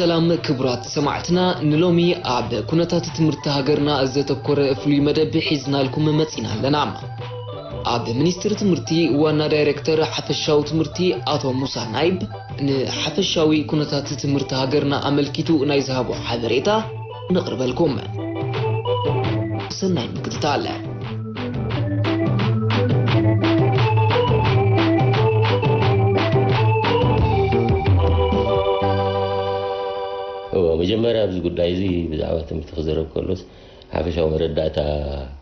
ሰላም ክቡራት ሰማዕትና፣ ንሎሚ ኣብ ኩነታት ትምህርቲ ሃገርና ዘተኮረ ፍሉይ መደብ ሒዝናልኩም መጺና ኣለና። ኣብ ሚኒስትሪ ትምህርቲ ዋና ዳይሬክተር ሓፈሻዊ ትምህርቲ ኣቶ ሙሳ ናይብ ንሓፈሻዊ ኩነታት ትምህርቲ ሃገርና ኣመልኪቱ ናይ ዝሃቦ ሓበሬታ ነቕርበልኩም። ሰናይ ምክትታል። እወ፣ መጀመርያ ኣብዚ ጉዳይ እዚ ብዛዕባ ትምህርቲ ክዘረብ ከሎስ ሓፈሻዊ መረዳእታ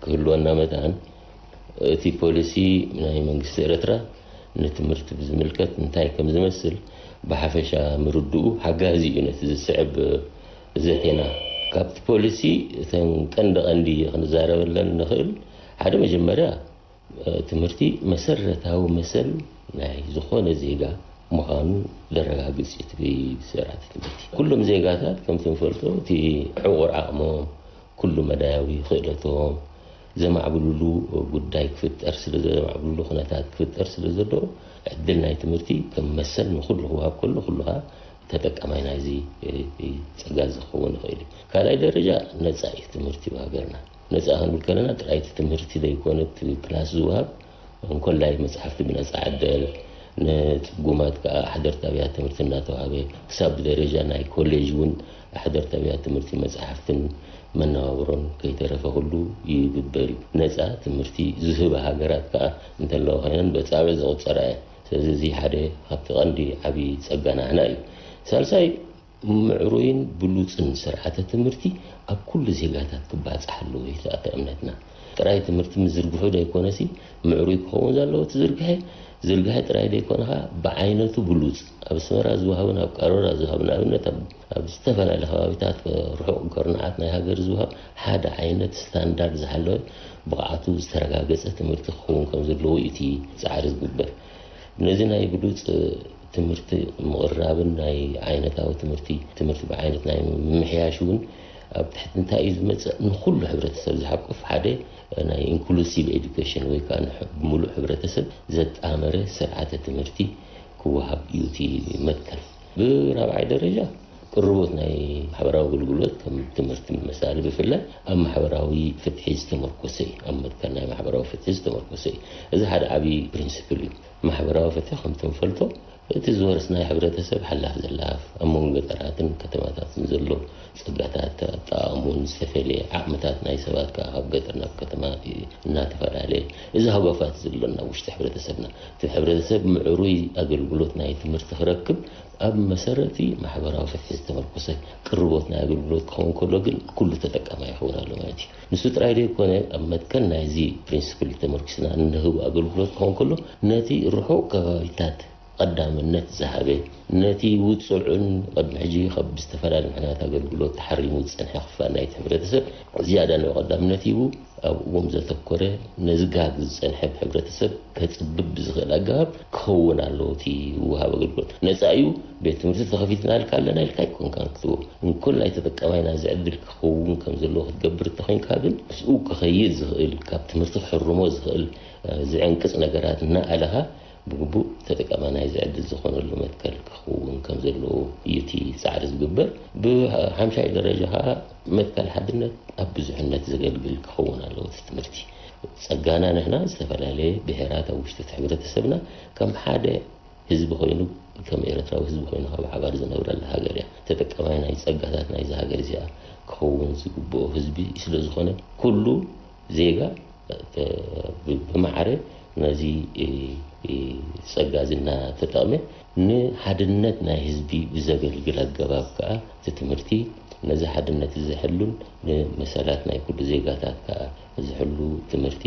ክህልወና መታን እቲ ፖሊሲ ናይ መንግስቲ ኤርትራ ንትምህርቲ ብዝምልከት እንታይ ከም ዝመስል ብሓፈሻ ምርድኡ ሓጋዚ እዩ ነቲ ዝስዕብ ዝሒና። ካብቲ ፖሊሲ እተን ቀንዲ ቀንዲ ክንዛረበለን ንኽእል ሓደ መጀመርያ ትምህርቲ መሰረታዊ መሰል ናይ ዝኾነ ዜጋ ምዃኑ ዘረጋግጽ እዩ እቲ ስርዓተ ትምህርቲ። ኩሎም ዜጋታት ከምቲ ንፈልጦ እቲ ዕቑር ዓቕሞም፣ ኩሉ መዳያዊ ክእለቶም ዘማዕብሉሉ ጉዳይ ክፍጠር ስለ ዘማዕብሉሉ ኩነታት ክፍጠር ስለ ዘለዎ ዕድል ናይ ትምህርቲ ከም መሰል ንኹሉ ክወሃብ ከሎ ኩሉ ኸኣ ተጠቃማይ ናይዚ ጸጋ እዚ ክኸውን ይኽእል እዩ። ካልኣይ ደረጃ ነጻ እዩ ትምህርቲ ኣብ ሃገርና። ነጻ ክንብል ከለና ጥራይ እቲ ትምህርቲ ዘይኮነ እቲ ክላስ ዝወሃብ እንኮላይ መጽሓፍቲ ብነጻ ዕደል ንጽጉማት ከኣ ሓደርቲ ኣብያተ ትምህርቲ እናተዋህበ ክሳብ ብደረጃ ናይ ኮሌጅ እውን ሓደርቲ ኣብያተ ትምህርቲ መጽሓፍትን መነባብሮን ከይተረፈ ኩሉ ይግበር እዩ። ነጻ ትምህርቲ ዝህባ ሃገራት ከኣ እንተለዋ ኮይነን በጻብዕ ዝቑጸራ እየን። ስለዚ እዚ ሓደ ካብቲ ቀንዲ ዓቢ ጸጋ ናህና እዩ። ሳልሳይ ምዕሩይን ብሉጽን ስርዓተ ትምህርቲ ኣብ ኩሉ ዜጋታት ክባጻሕ ኣለዎ እዩ እቲ እምነትና። ጥራይ ትምህርቲ ምዝርግሑ ዘይኮነሲ ምዕሩይ ክኸውን ዘለዎ እቲ ዝርግሐ፣ ዝርግሐ ጥራይ ዘይኮነ ኸኣ ብዓይነቱ ብሉጽ ኣብ ኣስመራ ዝወሃብን ኣብ ቃሮራ ዝወሃብን ንኣብነት ኣብ ኣብ ዝተፈላለየ ከባቢታት ርሑቕ ኩርናዓት ናይ ሃገር ዝወሃብ ሓደ ዓይነት ስታንዳርድ ዝሓለወ ብቕዓቱ ዝተረጋገጸ ትምህርቲ ክኸውን ከም ዘለዎ እዩ እቲ ጻዕሪ ዝግበር። ነዚ ናይ ብሉጽ ትምህርቲ ምቕራብን ናይ ዓይነታዊ ትምህርቲ ትምህርቲ ብዓይነት ናይ ምምሕያሽ እውን ኣብ ትሕቲ እንታይ እዩ ዝመጽእ ንኹሉ ሕብረተሰብ ዝሓቁፍ ሓደ ናይ ኢንክሉሲቭ ኤዱኬሽን ወይ ከዓ ብምሉእ ሕብረተሰብ ዘጣመረ ስርዓተ ትምህርቲ ክወሃብ እዩ እቲ መትከል። ብራብዓይ ደረጃ ቅርቦት ናይ ማሕበራዊ ኣገልግሎት ከም ትምህርቲ መሳሊ ብፍላይ ኣብ ማሕበራዊ ፍትሒ ዝተመርኮሰ እዩ። ኣብ መትከል ናይ ማሕበራዊ ፍትሒ ዝተመርኮሰ እዩ። እዚ ሓደ ዓብዪ ፕሪንስፕል እዩ። ማሕበራዊ ፍትሒ ከምቲ ንፈልጦ እቲ ዝወረስናዮ ሕብረተሰብ ሓላፍ ዘላፍ ኣብ መንጎ ገጠራትን ከተማታትን ዘሎ ጸጋታት ኣጠቓቕሙን ዝተፈለየ ዓቕምታት ናይ ሰባት ከዓ ካብ ገጠር ናብ ከተማ እናተፈላለየ እዚ ሃጓፋት ዘሎና ውሽጢ ሕብረተሰብና እቲ ሕብረተሰብ ምዕሩይ ኣገልግሎት ናይ ትምህርቲ ክረክብ ኣብ መሰረቲ ማሕበራዊ ፍትሒ ዝተመርኮሰ ቅርቦት ናይ ኣገልግሎት ክኸውን ከሎ ግን ኩሉ ተጠቃማይ ይኸውን ኣሎ ማለት እዩ። ንሱ ጥራይ ዘይኮነ ኣብ መትከል ናይዚ ፕሪንስፕል ተመርኪስና እንህቦ ኣገልግሎት ክኸውን ከሎ ነቲ ርሑቕ ከባቢታት ቀዳምነት ዝሃበ ነቲ ውጹዕን ቅድሚ ሕጂ ካብ ዝተፈላለዩ ምኽንያት ኣገልግሎት ተሓሪሙ ዝጸንሐ ክፋል ናይቲ ሕብረተሰብ ዝያዳ ንዑ ቀዳምነት ሂቡ ኣብኦም ዘተኮረ ነዚ ጋግ ዝጸንሐ ሕብረተሰብ ከጽብብ ብዝኽእል ኣገባብ ክኸውን ኣለዎ እቲ ውሃብ ኣገልግሎት። ነጻ እዩ፣ ቤት ትምህርቲ ተኸፊትና ኢልካ ኣለና ኢልካ ኣይኮንካን ክትቦ። እንኮላይ ተጠቃማይ ናይዚ ዕድል ክኸውን ከም ዘለዎ ክትገብር እንተኾይንካ ግን ምስኡ ክኸይድ ዝኽእል ካብ ትምህርቲ ክሕርሞ ዝኽእል ዝዕንቅጽ ነገራት እናኣለኻ ብግቡእ ተጠቃማይ ናይዚ ዕድል ዝኾነሉ መትከል ክኸውን ከም ዘለዎ እዩ እቲ ጻዕሪ ዝግበር። ብሓምሻይ ደረጃ ከዓ መትከል ሓድነት ኣብ ብዙሕነት ዘገልግል ክኸውን ኣለዎ እቲ ትምህርቲ። ጸጋና ንሕና ዝተፈላለየ ብሄራት ኣብ ውሽጢ እቲ ሕብረተሰብና ከም ሓደ ህዝቢ ኮይኑ ከም ኤርትራዊ ህዝቢ ኮይኑ ካብ ሓባር ዝነብረላ ሃገር እያ። ተጠቃማይ ናይ ጸጋታት ናይዚ ሃገር እዚኣ ክኸውን ዝግብኦ ህዝቢ ስለ ዝኾነ ኩሉ ዜጋ ብማዕረ ነዚ ጸጋ እዚ እናተጠቕመ ንሓድነት ናይ ህዝቢ ብዘገልግል ኣገባብ ከዓ እቲ ትምህርቲ ነዚ ሓድነት እዚ ዝሕሉን ንመሰላት ናይ ኩሉ ዜጋታት ከዓ ዝሕሉ ትምህርቲ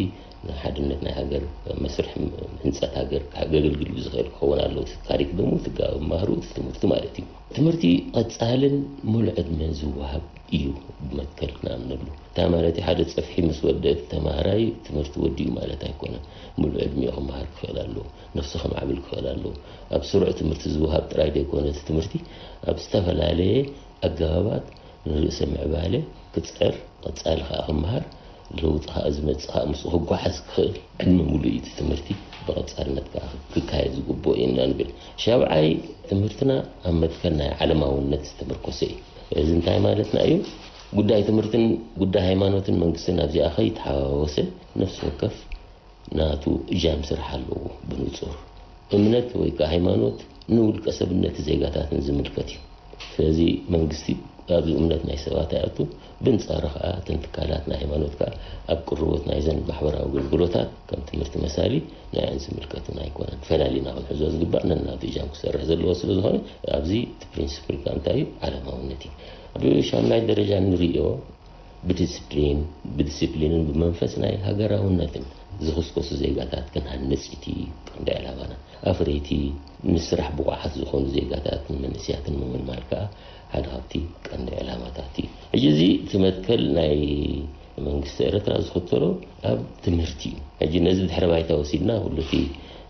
ንሓድነት ናይ ሃገር መስርሕ ህንፀት ሃገር ከገልግል ብዝኽእል ክኸውን ኣለዎ። እቲ ካሪክለሙ፣ እቲ ኣመሃርኡ፣ እቲ ትምህርቲ ማለት እዩ። ትምህርቲ ቀጻልን ሙሉእ ዕድመን ዝወሃብ እዩ ብመትከል ክንኣምነሉ። እንታይ ማለት እዩ? ሓደ ጽፍሒ ምስ ወደአ እቲ ተማሃራይ ትምህርቲ ወዲኡ ማለት ኣይኮነን። ሙሉእ ዕድሚኡ ክመሃር ክኽእል ኣለዎ። ነፍሱ ከማዕብል ክኽእል ኣለዎ። ኣብ ስሩዕ ትምህርቲ ዝወሃብ ጥራይ ዘይኮነ እቲ ትምህርቲ ኣብ ዝተፈላለየ ኣገባባት ንርእሰ ምዕባለ ክጽዕር፣ ቀጻሊ ከኣ ክመሃር ለውጢ ከዓ ዝመፅእ ከዓ ምስኡ ክጓዓዝ ክኽእል ዕድመ ሙሉእ እዩ። እቲ ትምህርቲ ብቐፃልነት ከዓ ክካየድ ዝግብኦ ኢና ንብል። ሻብዓይ፣ ትምህርትና ኣብ መትከል ናይ ዓለማውነት ዝተመርኮሰ እዩ። እዚ እንታይ ማለትና እዩ? ጉዳይ ትምህርትን ጉዳይ ሃይማኖትን መንግስትን ኣብዚኣ ከይተሓዋወሰ ነፍሲ ወከፍ ናቱ እጃም ስራሕ ኣለዎ። ብንጹር እምነት ወይ ከዓ ሃይማኖት ንውልቀ ሰብነቲ ዜጋታትን ዝምልከት እዩ። ስለዚ መንግስቲ ኣብዚ እምነት ናይ ሰባት ኣይኣቱ። ብንጻሩ ከዓ እተን ትካላት ናይ ሃይማኖት ከዓ ኣብ ቅርቦት ናይዘን ማሕበራዊ ኣገልግሎታት ከም ትምህርቲ መሳሊ ንዕን ዝምልከቱን ኣይኮነን። ፈላሊና ክንሕዞ ዝግባእ ነናቱ እጃም ክሰርሕ ዘለዎ ስለ ዝኾነ ኣብዚ እቲ ፕሪንስፕል ከዓ እንታይ እዩ? ዓለማውነት እዩ። ብሻምናይ ደረጃ ንርእዮ ብዲስፕሊን ብዲስፕሊንን ብመንፈስ ናይ ሃገራውነትን ዝኽስከሱ ዜጋታት ክንሃንጽ እቲ ቀንዲ ዕላማና። ኣፍረይቲ ንስራሕ ብቑዓት ዝኾኑ ዜጋታትን መንእስያትን ምምልማል ከዓ ሓደ ካብቲ ቀንዲ ዕላማታት እዩ። ሕጂ እዚ እቲ መትከል ናይ መንግስቲ ኤርትራ ዝኽተሎ ኣብ ትምህርቲ እዩ። ሕጂ ነዚ ድሕሪ ባይታ ወሲድና ኩሉ እቲ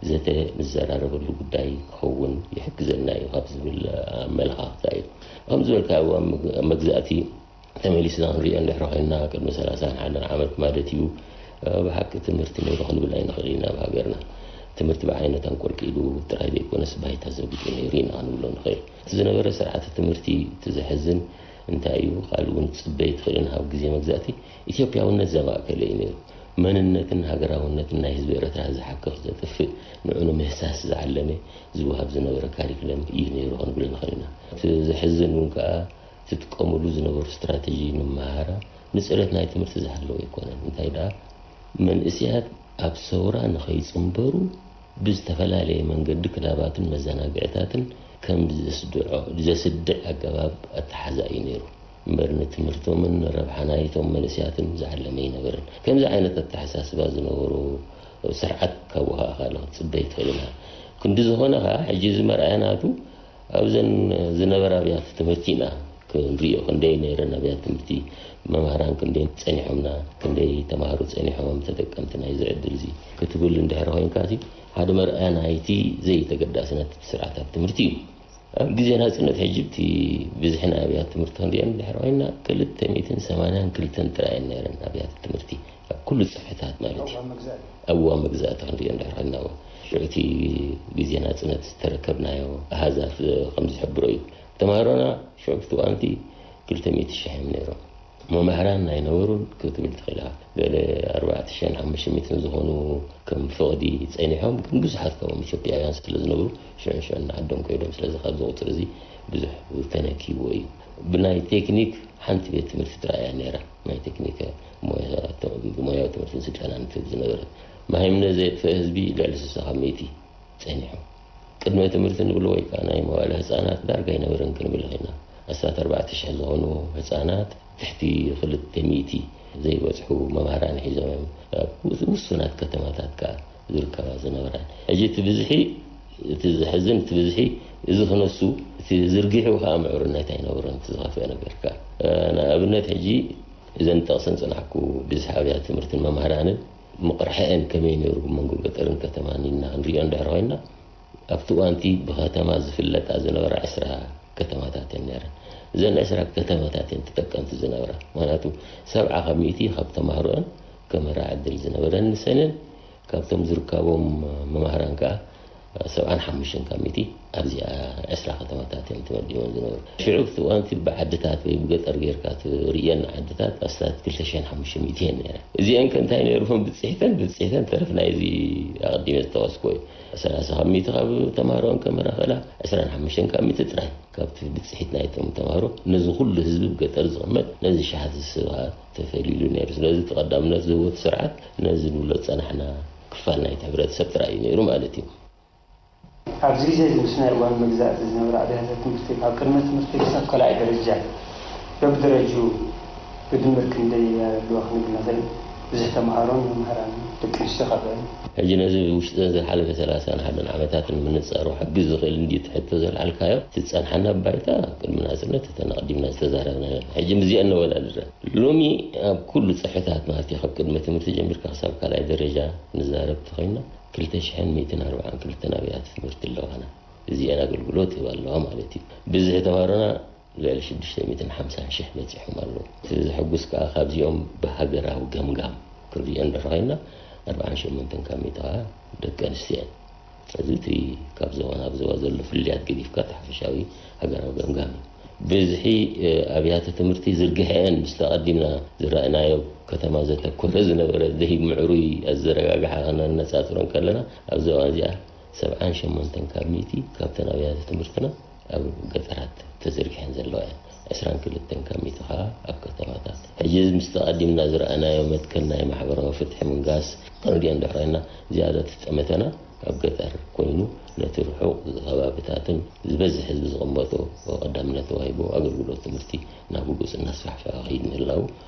ዘተ ንዘራረበሉ ጉዳይ ክኸውን ይሕግዘና እዩ ካብ ዝብል ኣመለኻኽታ እዩ። ከም ዝበልካዮ ኣብ መግ- ኣብ መግዛእቲ ተመሊስና ክንሪኦ እንድሕር ኮይንና ቅድሚ ሰላሳን ሓደን ዓመት ማለት እዩ። ብሓቂ ትምህርቲ ነይሩ ክንብል ኣይንኽእል ኢና። ኣብ ሃገርና ትምህርቲ ብዓይነት ኣንቆልቂሉ ጥራይ ዘይኮነስ ባይታ ዘቢጡ ነይሩ ኢና ክንብሎ ንኽእል። እቲ ዝነበረ ስርዓተ ትምህርቲ እቲ ዘሕዝን እንታይ እዩ? ካልእ እውን ትጽበይ ትኽእልን ኣብ ግዜ መግዛእቲ ኢትዮጵያውነት ዘማእከለ እዩ ነይሩ። መንነትን ሃገራውነትን ናይ ህዝቢ ኤርትራ ዝሓክኽ ዘጥፍእ ንዑ ንምህሳስ ዝዓለመ ዝወሃብ ዝነበረ ካሪክለም እዩ ነይሩ ክንብል ንኽእል ኢና። እቲ ዘሕዝን እውን ከዓ ዝጥቀምሉ ዝነበሩ ስትራተጂ ንመሃራ ንጽሬት ናይ ትምህርቲ ዝሃለወ ኣይኮነን። እንታይ ደኣ መንእስያት ኣብ ሰውራ ንኸይጽንበሩ ብዝተፈላለየ መንገዲ ክላባትን መዘናግዕታትን ከም ዘስድዖ ዘስድዕ ኣገባብ ኣተሓዛ እዩ ነይሩ እምበር ንትምህርቶምን ንረብሓ ናይቶም መንእስያትን ዝዓለመ ኣይነበረን። ከምዚ ዓይነት ኣተሓሳስባ ዝነበሩ ስርዓት ካብኡ ከዓ ካልእ ክትጽበ ይትኽእል ኢና። ክንዲ ዝኾነ ከዓ ሕጂ እዚ መርኣያ ናቱ ኣብዘን ዝነበራ ኣብያተ ትምህርቲ ኢና ክንሪኦ። ክንደይ ነይረን ኣብያተ ትምህርቲ፣ መምሃራን ክንደይ ጸኒሖምና፣ ክንደይ ተማሃሮ ጸኒሖም ተጠቀምቲ ናይዚ ዕድል እዚ ክትብል እንድሕር ኮይንካ እቲ ሓደ መርኣያ ናይቲ ዘይተገዳስነት እቲ ስርዓታት ትምህርቲ እዩ። ኣብ ግዜ ናጽነት ሕጂ እቲ ብዝሒ ናይ ኣብያተ ትምህርቲ ክንሪኦ እንድሕር ኮይንና ክልተ ሚእትን ሰማንያን ክልተን ጥራይ እየን ነይረን ኣብያተ ትምህርቲ ኣብ ኩሉ ጽፍሕታት ማለት እዩ። ኣብ እዋን መግዛእቲ ክንሪኦ እንድሕር ኮይንና እዎ ሽዑ እቲ ግዜ ናጽነት ዝተረከብናዮ ኣሃዛት ከም ዝሕብሮ እዩ። ተማሃሮና ሽዑ ኣብቲ እዋንቲ ክልተ ሚእቲ ሽሕ እዮም ነይሮም። መማህራን ኣይነበሩን ክትብል ትኽእል ኢኻ። ገለ ኣርባዕተ ሽሕን ሓሙሽተ ሚእትን ዝኾኑ ከም ፍቕዲ ጸኒሖም፣ ግን ብዙሓት ካብኦም ኢትዮጵያውያን ስለ ዝነበሩ ሽዑ ሽዑ ንዓዶም ከይዶም። ስለዚ ካብዚ ቁጽሪ እዚ ብዙሕ ተነኪዎ እዩ። ብናይ ቴክኒክ ሓንቲ ቤት ትምህርቲ ጥራይ እያ ነይራ። ናይ ቴክኒክ ሞያ ብሞያዊ ትምህርትን ስልጠናን ትህብ ዝነበረት። ማሂምነ ዘየጥፈአ ህዝቢ ልዕሊ ስሳ ካብ ሚእቲ ጸኒሑ። ቅድመ ትምህርቲ ንብሎ ወይ ከዓ ናይ መዋእለ ህፃናት ዳርጋ ኣይነበረን ክንብል ንኽእል ኢና። ኣስታት ኣርባዕተ ሽሕ ዝኾኑ ህፃናት ትሕቲ ክልተ ሚእቲ ዘይበፅሑ መምሃራን ሒዞም እዮም ኣብ ውሱናት ከተማታት ከዓ ዝርከባ ዝነበራ። ሕጂ እቲ ብዝሒ፣ እቲ ዘሕዝን እቲ ብዝሒ እዚ ክነሱ፣ እቲ ዝርጊሑ ከዓ ምዕሩነት ኣይነበሮን። እቲ ዝኸፍአ ነገር ከዓ ንኣብነት ሕጂ እዘን ጠቕሰን ፅናሕኩ ብዝሒ ኣብያተ ትምህርትን መምሃራንን ምቕርሐአን ከመይ ነይሩ ብመንጎ ገጠርን ከተማን ኢልና ክንሪኦ እንድሕር ኮይንና ኣብቲ እዋንቲ ብከተማ ዝፍለጣ ዝነበራ ዕስራ ከተማታት እየን ነይረን። እዘን ዕስራ ከተማታት እየን ተጠቀምቲ ዝነበራ። ምክንያቱ ሰብዓ ካብ ሚእቲ ካብ ተማህሮአን ከምህራ ዕድል ዝነበረን ንሰን እየን። ካብቶም ዝርከቦም መማህራን ከዓ ሰብዓን ሓሙሽተን ካብ ሚእቲ ኣብዚኣ ዕስራ ከተማታት እየን ተመዲቦም ዝነበሩ። ሽዑ እቲ እዋንቲ ብዓድታት ወይ ብገጠር ጌርካ ትርእየን ዓድታት ኣስታት ክልተ ሽሕን ሓሙሽተ ሚእቲ እየን ነይረን። እዚአን ከ እንታይ ነይርወን ብፅሒተን? ብፅሒተን ተረፍ ናይዚ ኣቐዲመ ዝጠቐስኩዎ እዩ። ሰላሳ ካብ ሚእቲ ካብ ተማሃሮአን ከምህራ ክእላ፣ ዕስራን ሓሙሽተን ካብ ሚእቲ ጥራይ ካብቲ ብፅሒት ናይቶም ተማሃሮ ነዚ ኩሉ ህዝቢ ብገጠር ዝቕመጥ ነዚ ሸሓት ዝስባ ተፈሊሉ ነይሩ። ስለዚ እቲ ቀዳምነት ዝህቦ እቲ ስርዓት ነዚ ንብሎ ዝፀናሕና ክፋል ናይቲ ሕብረተሰብ ጥራይ እዩ ነይሩ ማለት እዩ። ኣብዚ ግዜ እዚ ምስ ናይ እዋን መግዛእቲ ዝነበራ ኣብያተ ትምህርቲ ካብ ቅድመ ትምህርቲ ክሳብ ካልኣይ ደረጃ በብደረጅኡ ብድምር ክንደይ ኣለዋ ክንብል ንኽእል? ብዙሕ ተምሃሮን መምህራን ደቂ ኣንስትዮ ካብ ልዕሊ ሕጂ ነዚ ውሽጥን ዝሓለፈ ሰላሳን ሓደን ዓመታትን ምንጻሩ ሓግዝ ዝኽእል እንድዩ እቲ ሕቶ ዘልዓልካዮ? እቲ ዝጸንሓና ባይታ ቅድሚ ናጽነት እተን ኣቐዲምና ዝተዛረብናዮ። ሕጂ ምስዚአን ነወዳድረን። ሎሚ ኣብ ኩሉ ጽፍሕታት ማለት እዩ፣ ካብ ቅድመ ትምህርቲ ጀሚርካ ክሳብ ካልኣይ ደረጃ ንዛረብ ተኾይንና፣ ክልተ ሽሕን ሚእትን ኣርባዓን ክልተን ኣብያተ ትምህርቲ ኣለዋና። እዚአን ኣገልግሎት ይህባ ኣለዋ ማለት እዩ። ብዝሒ ተማሃሮና ልዕሊ ሽዱሽተ ሚእትን ሓምሳን ሽሕ በጺሖም ኣለዉ። እቲ ዘሐጉስ ከኣ ካብዚኦም ብሃገራዊ ገምጋም ክንሪኦ እንድሕር ኮይና ኣርብዓን ሸሞንተን ካብ ሚእቲ ከኣ ደቂ ኣንስትዮ እየን። እዚ እቲ ካብ ዞባ ናብ ዞባ ዘሎ ፍልልያት ገዲፍካ እቲ ሓፈሻዊ ሃገራዊ ገምጋም እዩ። ብዝሒ ኣብያተ ትምህርቲ ዝርግሐን ምስቲ ኣቐዲምና ዝረኣናዮ ከተማ ዘተኮረ ዝነበረ ዘይምዕሩይ ኣዘረጋግሓ ከነነጻጽሮ እንከለና ኣብዚ እዋን እዚኣ ሰብዓን ሸሞንተን ካብ ሚእቲ ካብተን ኣብያተ ትምህርትና ኣብ ገጠራት ተዘርጊሐን ዘለዋ እየን። ዕስራን ክልተን ካብ ሚእቲ ከኣ ኣብ ከተማታት። ሕጂ እዚ ምስቲ ኣቐዲምና ዝረኣናዮ መትከል ናይ ማሕበራዊ ፍትሒ ምንጋስ ክንሪኦ እንድሕር ኮይና ዝያዳ እቲ ጠመተና ኣብ ገጠር ኮይኑ ነቲ ርሑቕ ከባብታትን ዝበዝሕ ህዝቢ ዝቕመጦ ቀዳምነት ተዋሂቦ ኣገልግሎት ትምህርቲ ናብ ህጉጽ እናስፋሕፈሐ ክኸይድ ምህላዉ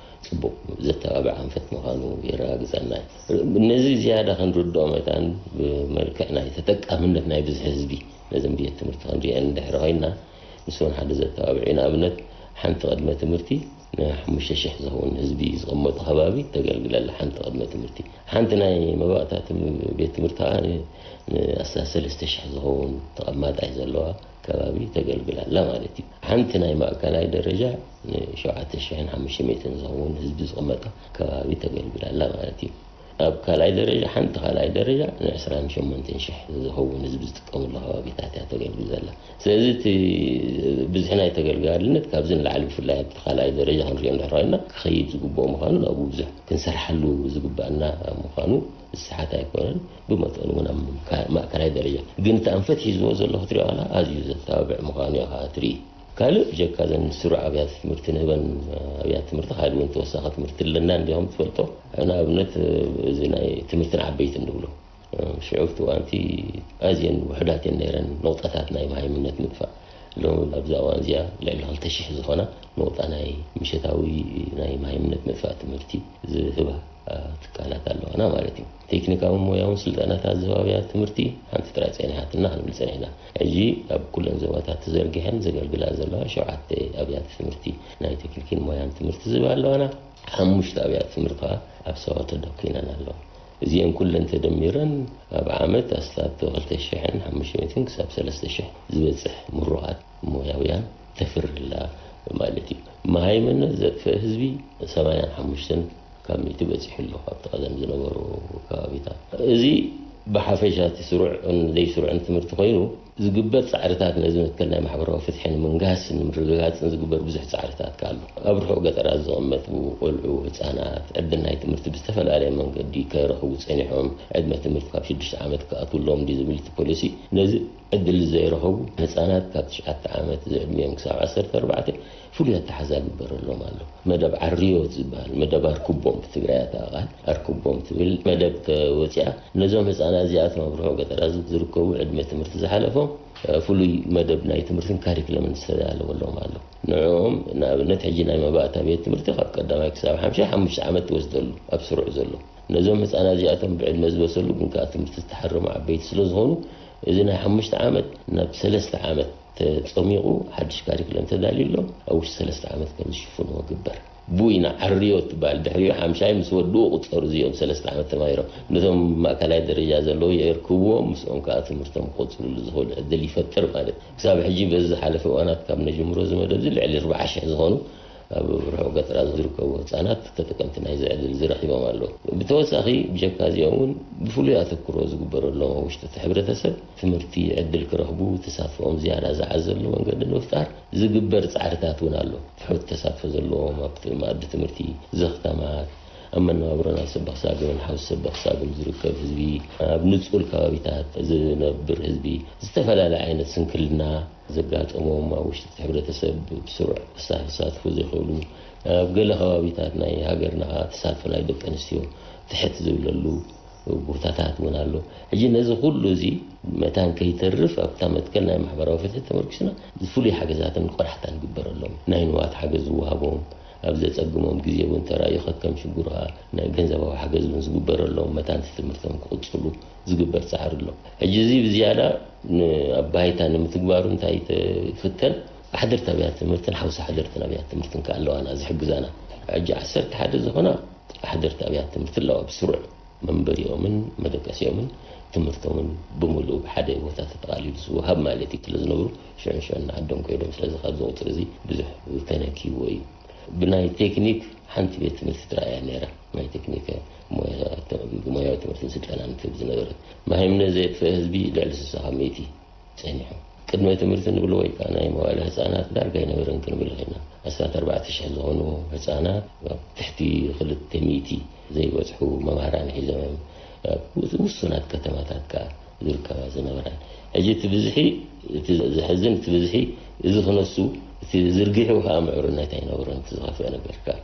ጽቡቕ ዘተባብዕ ኣንፈት ምዃኑ የረጋግጸልና እዩ። ነዚ ዝያዳ ክንርድኦ መታን ብመልክዕ ናይ ተጠቃምነት ናይ ብዝሒ ህዝቢ ነዘን ቤት ትምህርቲ ክንሪአን እንድሕር ኮይና ንሱ እውን ሓደ ዘተባብዕ እዩ። ንኣብነት ሓንቲ ቅድመ ትምህርቲ ንሓሙሽተ ሽሕ ዝኸውን ህዝቢ ዝቕመጡ ከባቢ ተገልግል ኣላ ሓንቲ ቅድመ ትምህርቲ። ሓንቲ ናይ መባእታ ትም-፣ ቤት ትምህርቲ ከኣ ን-፣ ንኣስታት ሰለስተ ሽሕ ዝኸውን ተቐማጣይ ዘለዋ ከባቢ ተገልግል ኣላ ማለት እዩ። ሓንቲ ናይ ማእከላይ ደረጃ ንሸውዓተ ሽሕን ሓሙሽተ ሚእትን ዝኸውን ህዝቢ ዝቕመጣ ከባቢ ተገልግል ኣላ ማለት እዩ። ኣብ ካልኣይ ደረጃ፣ ሓንቲ ካልኣይ ደረጃ ንዕስራን ሸሞንተን ሽሕ ዝኸውን ህዝቢ ዝጥቀመሉ ከባቢታት እያ ተገልግል ዘላ። ስለዚ እቲ ብዝሒ ናይ ተገልጋልነት ካብዚ ንላዕሊ ብፍላይ ኣብቲ ካልኣይ ደረጃ ክንሪኦ እንድሕር ኮይና ክኸይድ ዝግብኦ ምዃኑ ናብኡ ብዙሕ ክንሰርሓሉ ዝግባኣና ምዃኑ ዝሰሓት ኣይኮነን። ብመጠኑ እውን ኣብ ካ-፣ ማእከላይ ደረጃ ግን እቲ ኣንፈት ሒዝዎ ዘሎ ክትሪኦ ከላ ኣዝዩ ዘተባብዕ ምዃኑ ኢኻ ትርኢ። ካልእ ብጀካ እዘን ስሩዕ ኣብያተ ትምህርቲ ንህበን ኣብያተ ትምህርቲ ካልእ እውን ተወሳኺ ትምህርቲ ኣለና እንዲኹም ትፈልጦ። ንኣብነት እዚ ናይ ትምህርቲ ንዓበይቲ ንብሎ ሽዑ ኣብቲ እዋንቲ ኣዝየን ውሑዳት እየን ነይረን ነቑጣታት ናይ መሃይምነት ምጥፋእ። ሎሚ ኣብዚ እዋን እዚኣ ልዕሊ ክልተ ሽሕ ዝኾና ነቑጣ ናይ ምሸታዊ ናይ መሃይምነት ምጥፋእ ትምህርቲ ዝህባ ትካላት ኣለዋና ማለት እዩ። ቴክኒካዊ ሞያውን ስልጠናታት ዝህባ ኣብያተ ትምህርቲ ሓንቲ ጥራይ ጸኒሓትና ክንብል ጸኒሕና። ሕጂ ኣብ ኩለን ዞባታት ተዘርጊሐን ዘገልግላ ዘለዋ ሸውዓተ ኣብያተ ትምህርቲ ናይ ቴክኒክን ሞያን ትምህርቲ ዝህባ ኣለዋና። ሓሙሽተ ኣብያተ ትምህርቲ ከኣ ኣብ ሳዋ ተደኲነን ኣለዋ። እዚአን ኩለን ተደሚረን ኣብ ዓመት ኣስታት ክልተ ሽሕን ሓሙሽተ ሚእትን ክሳብ ሰለስተ ሽሕ ዝበጽሕ ምሩቓት ሞያውያን ተፍሪ ኣላ ማለት እዩ። መሃይምነት ዘጥፍእ ህዝቢ ሰማንያን ሓሙሽተን ካብ ሚእቲ በጺሑ ኣሎ፣ ካብቲ ቀደም ዝነበሩ ከባቢታት። እዚ ብሓፈሻ እቲ ስሩዕን ዘይስሩዕን ትምህርቲ ኮይኑ፣ ዝግበር ጻዕርታት ነዚ መትከል ናይ ማሕበራዊ ፍትሒ ንምንጋስን ንምርግጋጽን ዝግበር ብዙሕ ጻዕርታት ከኣ ኣሎ። ኣብ ርሑቕ ገጠራት ዝቕመጡ ቆልዑ፣ ህጻናት፣ ዕድል ናይ ትምህርቲ ብዝተፈላለየ መንገዲ ከይረኽቡ ጸኒሖም፣ ዕድመ ትምህርቲ ካብ ሽዱሽተ ዓመት ክኣትውሎም ድዩ ዝብል እቲ ፖሊሲ፣ ነዚ ዕድል ዘይረኸቡ ህጻናት ካብ ትሽዓተ ዓመት ዝዕድሚኦም ክሳብ ዓሰርተ ኣርባዕተ ፍሉይ ኣተሓዛ ግበረሎም ኣሎ። መደብ ዓርዮት ዝበሃል፣ መደብ ኣርክቦም ብትግራይ ኣተቓቓል ኣርክቦም ትብል መደብ ተወፂኣ። ነዞም ህፃናት እዚኣቶም ኣብ ርሑቕ ገጠራት ዝርከቡ ዕድመ ትምህርቲ ዝሓለፎም፣ እ፣ ፍሉይ መደብ ናይ ትምህርትን ካሪክለምን ዝተዳለወሎም ኣሎ። ንዕኦም ንኣብነት ሕጂ ናይ መባእታ ቤት ትምህርቲ ካብ ቀዳማይ ክሳብ ሓምሻይ ሓሙሽተ ዓመት ትወስደሉ ኣብ ስሩዕ ዘሎ። ነዞም ህፃናት እዚኣቶም ብዕድመ ዝበሰሉ ግን ከኣ ትምህርቲ ዝተሓረሙ ዓበይቲ ስለ ዝኾኑ እዚ ናይ ሓሙሽተ ዓመት ናብ ሰለስተ ዓመት ተጸሚቑ ሓድሽ ካሪክለም ተዳልዩሎም ኣብ ውሽጢ ሰለስተ ዓመት ከም ዝሽፍንዎ ግበር። ቡይና ዓርዮ ትበሃል። ድሕሪኡ ሓምሻይ ምስ ወድኡ ቁጸሩ እዚኦም ሰለስተ ዓመት ተማሂሮም። ነቶም ማእከላይ ደረጃ ዘለዉ የእርክብዎም፣ ምስኦም ከኣ ትምህርቶም ክቕጽሉሉ ዝኽእሉ ዕድል ይፈጥር ማለት እዩ። ክሳብ ሕጂ በዚ ዝሓለፈ እዋናት ካብ ነጅምሮ እዚ መደብ እዚ ልዕሊ ኣርብዓ ሽሕ ዝኾኑ ኣብ ርሑቕ ገጠራት ዝርከቡ ህጻናት ተጠቀምቲ ናይዚ ዕድል እዚ ረኺቦም ኣለዉ። ብተወሳኺ ብጀካ እዚኦም እውን ብፍሉይ ኣተኩሮ ዝግበረሎም ኣብ ውሽጢ እቲ ሕብረተሰብ ትምህርቲ ዕድል ክረኽቡ ተሳትፎኦም ዝያዳ ዝዓዘሉ መንገዲ ንምፍጣር ዝግበር ጻዕርታት እውን ኣሎ። ትሑት ተሳትፎ ዘለዎም ኣብቲ መኣዲ ትምህርቲ፣ ዘኽታማት፣ ኣብ መነባብሮ ናይ ሰበኽ ሳግምን ሓውሲ ሰበኽ ሳግም ዝርከብ ህዝቢ፣ ኣብ ንጹል ከባቢታት ዝነብር ህዝቢ፣ ዝተፈላለየ ዓይነት ስንክልና ዘጋጠሞም ኣብ ውሽጢ እቲ ሕብረተሰብ ብስሩዕ ክሳተፉ ዘይኽእሉ፣ ኣብ ገለ ከባቢታት ናይ ሃገርና ከኣ ተሳትፎ ናይ ደቂ ኣንስትዮ ትሕት ዝብለሉ ቦታታት እውን ኣሎ። ሕጂ ነዚ ኩሉ እዚ መታን ከይተርፍ ኣብታ መትከል ናይ ማሕበራዊ ፍትሒ ተመርኪስና ፍሉይ ሓገዛትን ቆላሕታን ይግበረሎም። ናይ ንዋት ሓገዝ ዝወሃቦም፣ ኣብ ዘጸግሞም ግዜ እውን ተራእዩ ከከም ሽግሩ ከኣ ናይ ገንዘባዊ ሓገዝ እውን ዝግበረሎም መታን ትምህርቶም ክቕጽሉ ዝግበር ጻዕሪ ኣሎ። ሕጂ እዚ ብዝያዳ ን-፣ ኣብ ባይታ ንምትግባሩ እንታይ ተፍተን? ሓደርቲ ኣብያተ ትምህርትን ሓውሲ ሓደርትን ኣብያተ ትምህርትን ከኣ ኣለዋና ዝሕግዛና። ሕጂ ዓሰርተ ሓደ ዝኾና ሓደርቲ ኣብያተ ትምህርቲ ኣለዋ ብስሩዕ መንበሪኦምን መደቀሲኦምን ትምህርቶምን ብምሉእ ብሓደ ቦታ ተጠቓሊሉ ዝወሃብ ማለት እዩ። ስለ ዝነብሩ ሽዑን ሽዑን ንዓዶም ከይዶም፣ ስለዚ ካብዚ ቁፅሪ እዚ ብዙሕ ተነኪዎ እዩ። ብናይ ቴክኒክ ሓንቲ ቤት ትምህርቲ ጥራይ እያ ነይራ፣ ናይ ቴክኒክ ሞያ-፣ ሞያዊ ትምህርትን ስልጠናን ትህብ ዝነበረት። መሃይምነት ዘየጥፈአ ህዝቢ ልዕሊ ስሳ ካብ ሚእቲ ጸኒሑ። ቅድመ ትምህርቲ ንብሎ ወይ ከኣ ናይ መዋእለ ህጻናት ዳርጋ ኣይነበረን ክንብል ኽኢልና። ኣስታት ኣርባዕተ ሽሕ ዝኾኑ ህጻናት ኣብ ትሕቲ ክልተ ሚእቲ ዘይበጽሑ መማህራን ሒዞም እዮም ኣብ ውሱናት ከተማታት ከኣ ዝርከባ ዝነበራ። ሕጂ እቲ ብዝሒ፣ እቲ ዘሕዝን እቲ ብዝሒ እዚ ክነሱ፣ እቲ ዝርግሑ ከኣ ምዕሩነት ኣይነበሮን። እቲ ዝኸፍአ ነገር ከኣ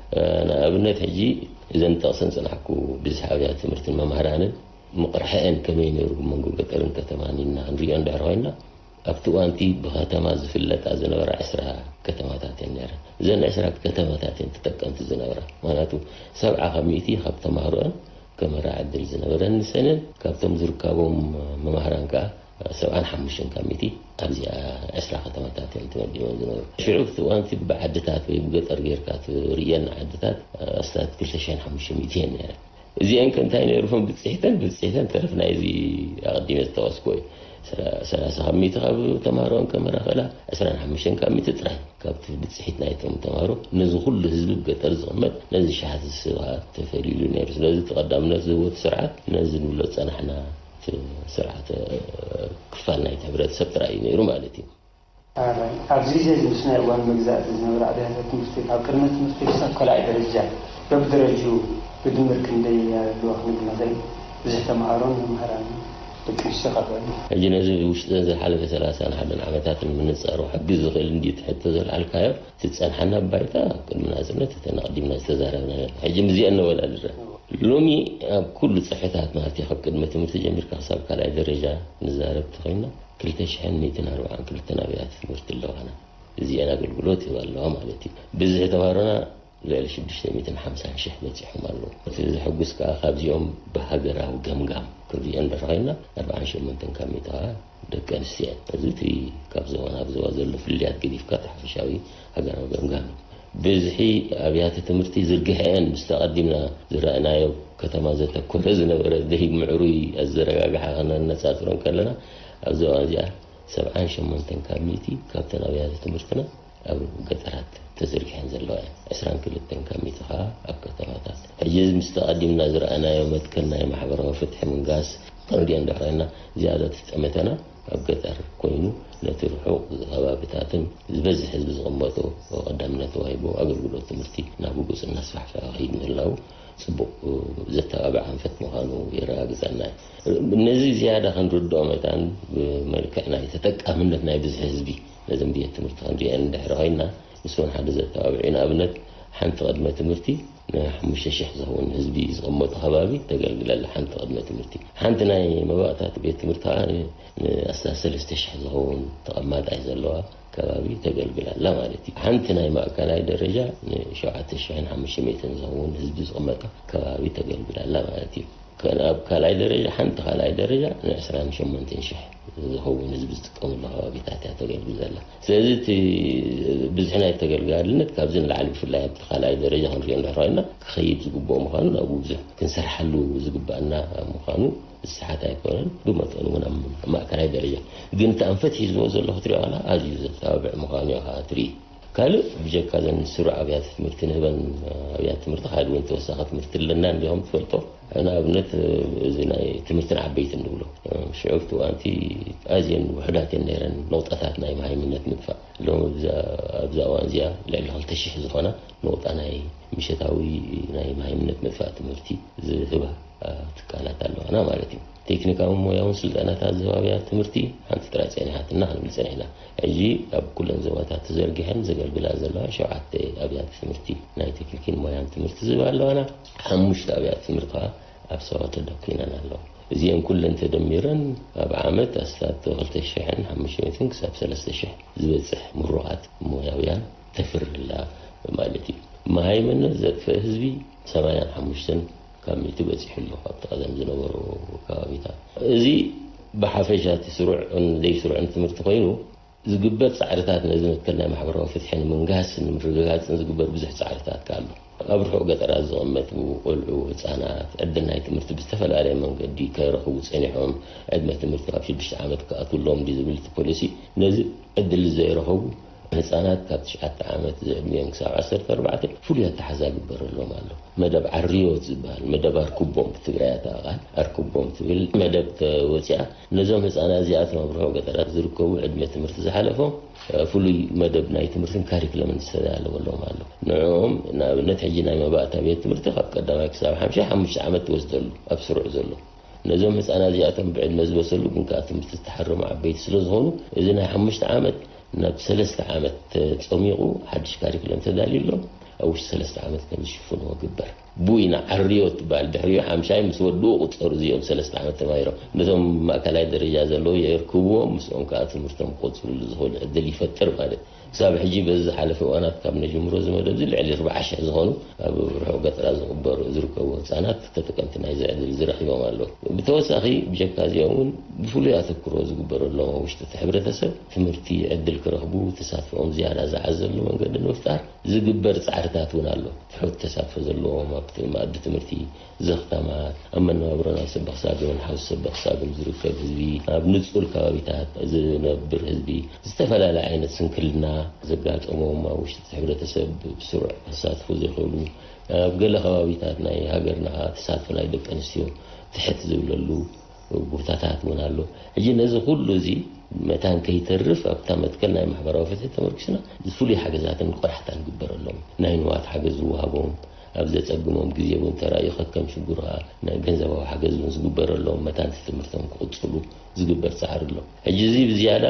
ንኣብነት ሕጂ እዘን ጠቕሰን ጽናሕኩ ብዝሒ ኣብያተ ትምህርትን መማህራንን ምቕርሐአን ከመይ ነይሩ ብመንጎ ገጠርን ከተማን ኢልና ክንሪኦ እንድሕር ኮይንና፣ ኣብቲ እዋንቲ ብከተማ ዝፍለጣ ዝነበራ ዕስራ ከተማታት እየን ነይረን። እዘን ዕስራ ከተማታት እየን ተጠቀምቲ ዝነበራ። ምኽንያቱ ሰብዓ ካብ ሚእቲ ካብ ተማህሮአን ከመራ ዕድል ዝነበረን ንሰንን ካብቶም ዝርካቦም መማህራን ከኣ ሰብዓን ሓሙሽተን ካብ ሚእቲ ኣብዚኣ ዕስራ ከተማታት እዮም ተመዲቦም ዝነበሩ። ሽዑ እቲ እዋንቲ ብዓድታት ወይ ብገጠር ጌርካ ትርእየን ዓድታት ኣስታት ክልተ ሽሕን ሓሙሽተ ሚእቲ እየን ነይረን። እዚአን ከ እንታይ ነይሩ? ብጽሒተን፣ ብጽሒተን ተረፍ ናይዚ ኣቐዲመ ዝጠቐስኩዎ እዩ። ሰላ-፣ ሰላሳ ካብ ሚእቲ ካብ ተማሃሮን ከመራ ኸላ፣ ዕስራን ሓሙሽተን ካብ ሚእቲ ጥራይ ካብቲ ብጽሒት ናይቶም ተማሃሮ ነዚ ኩሉ ህዝቢ ብገጠር ዝቕመጥ ነዚ ሸሓት ዝስብ ተፈሊሉ ነይሩ። ስለዚ እቲ ቀዳምነት ዝህቦ እቲ ስርዓት ነዚ ንብሎ ዝጸናሕና እቲ ስርዓት ክፋል ናይቲ ሕብረተሰብ ጥራይ እዩ ነይሩ ማለት እዩ። ኣራይ፣ ኣብዚ ግዜ እዚ ምስ ናይ እዋን መግዛእቲ ዝነበራ ኣብያተ ትምህርቲ ካብ ቅድመ ትምህርቲ ክሳብ ካልኣይ ደረጃ በብደረጅኡ ብድምር ክንደይ ኣለዋ ክንብል ንኽእል? ብዙሕ ተምሃሮን መምህራንን ደቂ ኣንስትዮ ካብ በሉ። ሕጂ ነዚ ውሽጢ ዝሓለፈ ሰላሳን ሓደን ዓመታት ንምንጻሩ ሕጊ ዝኽእል እንድዩ እቲ ሕቶ ዘልዓልካዮ? እቲ ዝጸንሓና ባይታ ቅድሚ ናጽነት እተን ኣቐዲምና ዝተዛረብናዮ። ሕጂ ምስዚአን ነወዳድረን። ሎሚ ኣብ ኩሉ ጽፍሕታት ማለት እዩ፣ ካብ ቅድመ ትምህርቲ ጀሚርካ ክሳብ ካልኣይ ደረጃ ንዛረብ እንተኾይንና ክልተ ሽሕን ሚእትን ኣርባዓን ክልተን ኣብያተ ትምህርቲ ኣለዋና። እዚአን ኣገልግሎት ይህባ ኣለዋ ማለት እዩ። ብዝሒ ተምሃሮና ልዕሊ ሽዱሽተ ሚእትን ሓምሳን ሽሕ በጺሖም ኣለዉ። እቲ ዘሐጉስ ከኣ ካብዚኦም ብሃገራዊ ገምጋም ክንሪኦ እንድሕር ኮይንና ኣርባዓን ሸሞንተን ካብ ሚእቲ ከኣ ደቂ ኣንስትዮ እየን። እዚ እቲ ካብ ዞባ ናብ ዞባ ዘሎ ፍልልያት ገዲፍካ እቲ ሓፈሻዊ ሃገራዊ ገምጋም እዩ። ብዝሒ ኣብያተ ትምህርቲ ዝርግሐአን ምስቲ ኣቐዲምና ዝረኣናዮ ከተማ ዘተኮረ ዝነበረ ደሂግ ምዕሩይ ኣዘረጋግሓ ከነነጻጽሮ እንከለና ኣብዚ እዋን እዚኣ ሰብዓን ሸሞንተን ካብ ሚእቲ ካብተን ኣብያተ ትምህርትና ኣብ ገጠራት ተዘርጊሐን ዘለዋ እየን። ዕስራን ክልተን ካብ ሚእቲ ከኣ ኣብ ከተማታት። ሕጂ እዚ ምስቲ ኣቐዲምና ዝረኣናዮ መትከል ናይ ማሕበራዊ ፍትሒ ምንጋስ ክንሪኦ እንድሕር ኮይንና ዝያዳ እቲ ጠመተና ኣብ ገጠር ኮይኑ ነቲ ርሑቕ ከባብታትን ዝበዝሕ ህዝቢ ዝቕመጦ ቀዳምነት ተዋሂቡ ኣገልግሎት ትምህርቲ ናብ ህጉጽ እናስፋሕፈሐ ክኸይድ ምህላዉ ጽቡቕ ዘተባብዕ ኣንፈት ምዃኑ የረጋግጸልና እዩ። ነዚ ዝያዳ ክንርድኦ መታን ብመልክዕ ናይ ተጠቃምነት ናይ ብዝሒ ህዝቢ ነዘን ቤት ትምህርቲ ክንሪአን እንድሕር ኮይንና ንስውን ሓደ ዘተባብዕ እዩ። ንኣብነት ሓንቲ ቅድመ ትምህርቲ ንሓሙሽተ ሽሕ ዝኸውን ህዝቢ ዝቕመጦ ከባቢ ተገልግል ኣላ ሓንቲ ቅድመ ትምህርቲ። ሓንቲ ናይ መባእታ ቤት ትምህርቲ ከኣ ንኣስታት ሰለስተ ሽሕ ዝኸውን ተቐማጣይ ዘለዋ ከባቢ ተገልግል ኣላ ማለት እዩ። ሓንቲ ናይ ማእከላይ ደረጃ ንሸውዓተ ሽሕን ሓሙሽተ ሚእትን ዝኸውን ህዝቢ ዝቕመጣ ከባቢ ተገልግል ኣላ ማለት እዩ። ከ-፣ ኣብ ካልኣይ ደረጃ፣ ሓንቲ ካልኣይ ደረጃ ንዕስራን ሸሞንተን ሽሕ ዝኸውን ህዝቢ ዝጥቀመሉ ከባቢታት እያ ተገልግል ዘላ። ስለዚ እቲ ብዝሒ ናይ ተገልጋልነት ካብዚ ንላዕሊ ብፍላይ ኣብቲ ካልኣይ ደረጃ ክንሪኦ እንድሕር ኮይንና ክኸይድ ዝግብኦ ምዃኑ ናብኡ ብዙሕ ክንሰርሓሉ ዝግባኣና ምዃኑ ዝሰሓት ኣይኮነን። ብመጠኑ እውን ኣብ ማእከላይ ደረጃ ግን እቲ ኣንፈት ሒዝዎ ዘሎ ክትሪኦ ከለኻ ኣዝዩ ዘተባብዕ ምዃኑ ኢኻ ትርኢ። ካልእ ብጀካ እዘን ስሩዕ ኣብያተ ትምህርቲ ንህበን ኣብያተ ትምህርቲ ካልእ እውን ተወሳኺ ትምህርቲ ኣለና እንዲኹም ትፈልጦ። ንኣብነት እዚ ናይ ትምህርቲ ንዓበይቲ ንብሎ ሽዑ ኣብቲ እዋንቲ ኣዝየን ውሑዳት እየን ነይረን ነቑጣታት ናይ መሃይምነት ምጥፋእ። ሎሚ ኣብዛ፣ ኣብዛ እዋን እዚኣ ልዕሊ ክልተ ሽሕ ዝኾና ነቑጣ ናይ ምሸታዊ ናይ መሃይምነት ምጥፋእ ትምህርቲ ዝህባ ትካላት ኣለዋና ማለት እዩ። ቴክኒካውን ሞያውን ስልጠናታት ዝህባ ኣብያተ ትምህርቲ ሓንቲ ጥራይ ጸኒሓትና ክንብል ጸኒሕና። ሕጂ ኣብ ኩለን ዞባታት ተዘርጊሐን ዘገልግላ ዘለዋ ሸውዓተ ኣብያተ ትምህርቲ ናይ ቴክኒክን ሞያን ትምህርቲ ዝህባ ኣለዋና። ሓሙሽተ ኣብያተ ትምህርቲ ከኣ ኣብ ሰዋ ተደኲነን ኣለዋ። እዚአን ኩለን ተደሚረን ኣብ ዓመት ኣስታት ክልተ ሽሕን ሓሙሽተ ሚእትን ክሳብ ሰለስተ ሽሕ ዝበጽሕ ምሩቓት ሞያውያን ተፍሪ ኣላ ማለት እዩ። መሃይምነት ዘጥፍእ ህዝቢ ሰማንያን ሓሙሽተን ካብ ሚእቲ በጺሑ ኣሎ፣ ካብቲ ቀደም ዝነበሩ ከባቢታት። እዚ ብሓፈሻ እቲ ስሩዕን ዘይስሩዕን ትምህርቲ ኮይኑ፣ ዝግበር ጻዕርታት ነዚ መትከል ናይ ማሕበራዊ ፍትሒ ንምንጋስን ንምርግጋጽን ዝግበር ብዙሕ ጻዕርታት ኣሎ። ኣብ ርሑቕ ገጠራት ዝቕመጡ ቆልዑ፣ ህጻናት፣ ዕድል ናይ ትምህርቲ ብዝተፈላለየ መንገዲ ከይረኽቡ ጸኒሖም፣ ዕድመ ትምህርቲ ካብ ሽዱሽተ ዓመት ክኣትውሎም ድዩ ዝብል እቲ ፖሊሲ፣ ነዚ ዕድል ዘይረኸቡ ህጻናት ካብ ትሽዓተ ዓመት ዝዕድሚኦም ክሳብ ዓሰርተ ኣርባዕተ ፍሉይ ኣተሓዛ ይግበረሎም ኣሎ። መደብ ዓርዮት ዝበሃል፣ መደብ ኣርክቦም ብትግራይ ኣተቓቓል ኣርክቦም ትብል መደብ ተወፂኣ። ነዞም ህጻናት እዚኣቶም ኣብ ርሑቕ ገጠራት ዝርከቡ ዕድመ ትምህርቲ ዝሓለፎም፣ እ፣ ፍሉይ መደብ ናይ ትምህርትን ካሪክለምን ዝተዳለወሎም ኣሎ። ንዕኦም ንኣብነት ሕጂ ናይ መባእታ ቤት ትምህርቲ ካብ ቀዳማይ ክሳብ ሓምሻይ ሓሙሽተ ዓመት ትወስደሉ ኣብ ስሩዕ ዘሎ። ነዞም ህጻናት እዚኣቶም ብዕድመ ዝበሰሉ ግን ከኣ ትምህርቲ ዝተሓረሙ ዓበይቲ ስለ ዝኾኑ፣ እዚ ናይ ሓሙሽተ ዓመት ናብ ሰለስተ ዓመት ተጸሚቑ ሓድሽ ካሪክለም ተዳልዩሎም ኣብ ውሽጢ ሰለስተ ዓመት ከም ዝሽፍንዎ ግበር። ቡይና ዓርዮ ትበሃል። ድሕሪኡ ሓምሻይ ምስ ወድኡ ቁጸሩ እዚኦም ሰለስተ ዓመት ተማሂሮም። ነቶም ማእከላይ ደረጃ ዘለዉ የርክብዎም፣ ምስኦም ከኣ ትምህርቶም ክቕጽሉሉ ዝኽእሉ ዕድል ይፈጥር ማለት እዩ። ክሳብ ሕጂ በዚ ዝሓለፈ እዋናት ካብ ነጅምሮ እዚ መደብ እዚ ልዕሊ ኣርባዓ ሽሕ ዝኾኑ ኣብ ርሑቕ ገጠራት ዝቕበሩ ዝርከቡ ህጻናት ተጠቀምቲ ናይዚ ዕድል እዚ ረኺቦም ኣለዉ። ብተወሳኺ ብጀካ እዚኦም እውን ብፍሉይ ኣተኩሮ ዝግበረሎም ኣብ ውሽጢ እቲ ሕብረተሰብ ትምህርቲ ዕድል ክረኽቡ ተሳትፎኦም ዝያዳ ዝዓዘሉ መንገዲ ንምፍጣር ዝግበር ጻዕርታት እውን ኣሎ። ትሑት ተሳትፎ ዘለዎም ኣብቲ መኣዲ ትምህርቲ ዘኽታማት፣ ኣብ መነባብሮ ናይ ሰብ ብኽሳብ እውን ሓውሲ ሰብ ብኽሳብ ዝርከብ ህዝቢ፣ ኣብ ንጹር ከባቢታት ዝነብር ህዝቢ፣ ዝተፈላለየ ዓይነት ስንክልና ዘጋጠሞም፣ ኣብ ውሽጢ እቲ ሕብረተሰብ ብስሩዕ ክሳትፉ ዘይኽእሉ፣ ኣብ ገለ ከባቢታት ናይ ሃገርና ኸኣ ተሳትፎ ናይ ደቂ ኣንስትዮ ትሕት ዝብለሉ ቦታታት እውን ኣሎ። ሕጂ ነዚ ኩሉ እዚ መታን ከይተርፍ ኣብታ መትከል ናይ ማሕበራዊ ፍትሒ ተመርኪስና ፍሉይ ሓገዛትን ቆላሕታን ይግበረሎም። ናይ ንዋት ሓገዝ ዝወሃቦም፣ ኣብ ዘጸግሞም ግዜ እውን ተራእዩ ከከም ሽግሩ ኸኣ ናይ ገንዘባዊ ሓገዝ እውን ዝግበረሎም መታን ትምህርቶም ክቕጽሉ ዝግበር ጻዕሪ ኣሎ። ሕጂ እዚ ብዝያዳ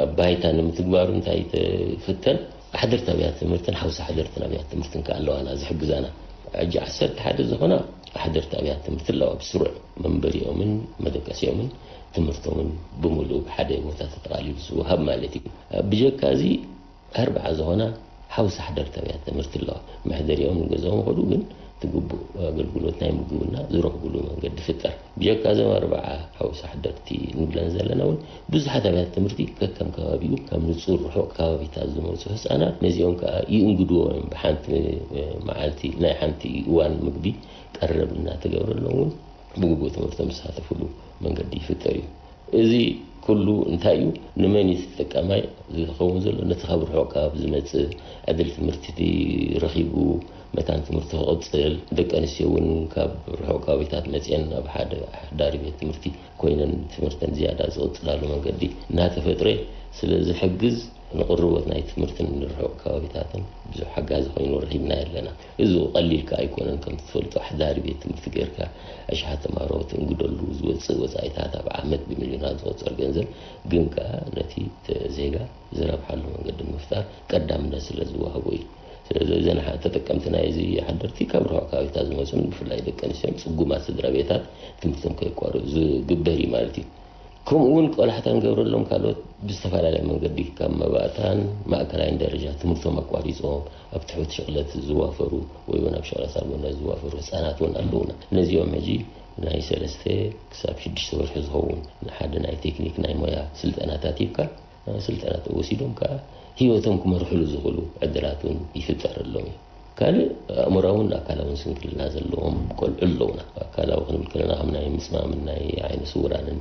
ኣብ ባይታ ንምትግባሩ እንታይ ተፍተን? ሓደርቲ ኣብያተ ትምህርትን ሓውሲ ሓደርትን ኣብያተ ትምህርትን ከኣ ኣለዋና ዝሕግዛና። ሕጂ ዓሰርተ ሓደ ዝኾና ሓደርቲ ኣብያተ ትምህርቲ ኣለዋ። ብስሩዕ መንበሪኦምን መደቀሲኦምን ትምህርቶምን ብምሉእ ብሓደ ቦታ ተጠቓሊሉ ዝወሃብ ማለት እዩ። ብጀካ እዚ ኣርብዓ ዝኾና ሓውሲ ሓደርቲ ኣብያተ ትምህርቲ ኣለዋ። መሕደሪኦም ንገዝኦም ይኸዱ፣ ግን እቲ ግቡእ ኣገልግሎት ናይ ምግብና ዝረኽብሉ መንገዲ ይፍጠር። ብጀካ እዞም ኣርብዓ ሓውሲ ሓደርቲ ንብለን ዘለና እውን ብዙሓት ኣብያተ ትምህርቲ ከከም ከባቢኡ ካብ ንጹር ርሑቕ ከባቢታት ዝመጹ ህጻናት ነዚኦም ከኣ ይእንግድዎ እዮም። ብሓንቲ መዓልቲ ናይ ሓንቲ እዋን ምግቢ ቀረብ እናተገብረሎም እውን ብግቡእ ትምህርቶም ዝሳተፍሉ መንገዲ ይፍጠር እዩ። እዚ ኩሉ እንታይ እዩ? ንመን እዩ ተጠቃማይ ዝኸውን ዘሎ? ነቲ ካብ ርሑቕ ከባቢ ዝመጽእ ዕድል ትምህርቲ ረኺቡ መታን ትምህርቲ ክቕጽል፣ ደቂ ኣንስትዮ እውን ካብ ርሑቕ ከባቢታት መጺአን ኣብ ሓደ ሓዳሪ ቤት ትምህርቲ ኮይነን ትምህርተን ዝያዳ ዝቕጽላሉ መንገዲ እናተፈጥረ ስለ ዝሕግዝ፣ ንቕርቦት ናይ ትምህርትን ንርሑቕ ከባቢታትን ብዙሕ ሓጋዚ ኮይኑ ረኺብናዮ ኣለና። እዚ ቀሊል ከኣ ኣይኮነን። ከም ትፈልጦ፣ ሓዳሪ ቤት ትምህርቲ ጌርካ ኣሽሓት ተምሃሮ ትእንግደሉ ዝወጽእ ወጻኢታት፣ ኣብ ዓመት ብሚልዮናት ዝቑጸር ገንዘብ፣ ግን ከኣ ነቲ ተ-፣ ዜጋ ዝረብሓሉ መንገዲ ንምፍጣር ቀዳምነት ስለ ዝወሃቦ እዩ። ስለዚ እዘን ሓ-፣ ተጠቀምቲ ናይዚ ሓደርቲ ካብ ርሑቕ ከባቢታት ዝመጹን ብፍላይ ደቂ ኣንስትዮን ጽጉማት ስድራ ቤታት ትምህርቶም ከየቋርጹ ዝግበር እዩ ማለት እዩ። ከምኡ እውን ቆላሕታ ንገብረሎም ካልኦት ብዝተፈላለየ መንገዲ ካብ መባእታን ማእከላይን ደረጃ ትምህርቶም ኣቋሪጾም ኣብ ትሑት ሽቕለት ዝዋፈሩ ወይ እውን ኣብ ሸቕላ ሳልሞና ዝዋፈሩ ህጻናት እውን ኣለዉና። ነዚኦም ሕጂ ናይ ሰለስተ ክሳብ ሽዱሽተ ወርሒ ዝኸውን ንሓደ ናይ ቴክኒክ ናይ ሞያ ስልጠናታት ሂብካ፣ ስልጠና ተወሲዶም ከኣ ህይወቶም ክመርሕሉ ዝኽእሉ ዕድላት እውን ይፍጠረሎም እዩ። ካልእ ኣእምራውን ኣካላውን ስንክልና ዘለዎም ቆልዑ ኣለዉና። ኣካላዊ ክንብል ከለና ከም ናይ ምስማምን ናይ ዓይነ ስውራንን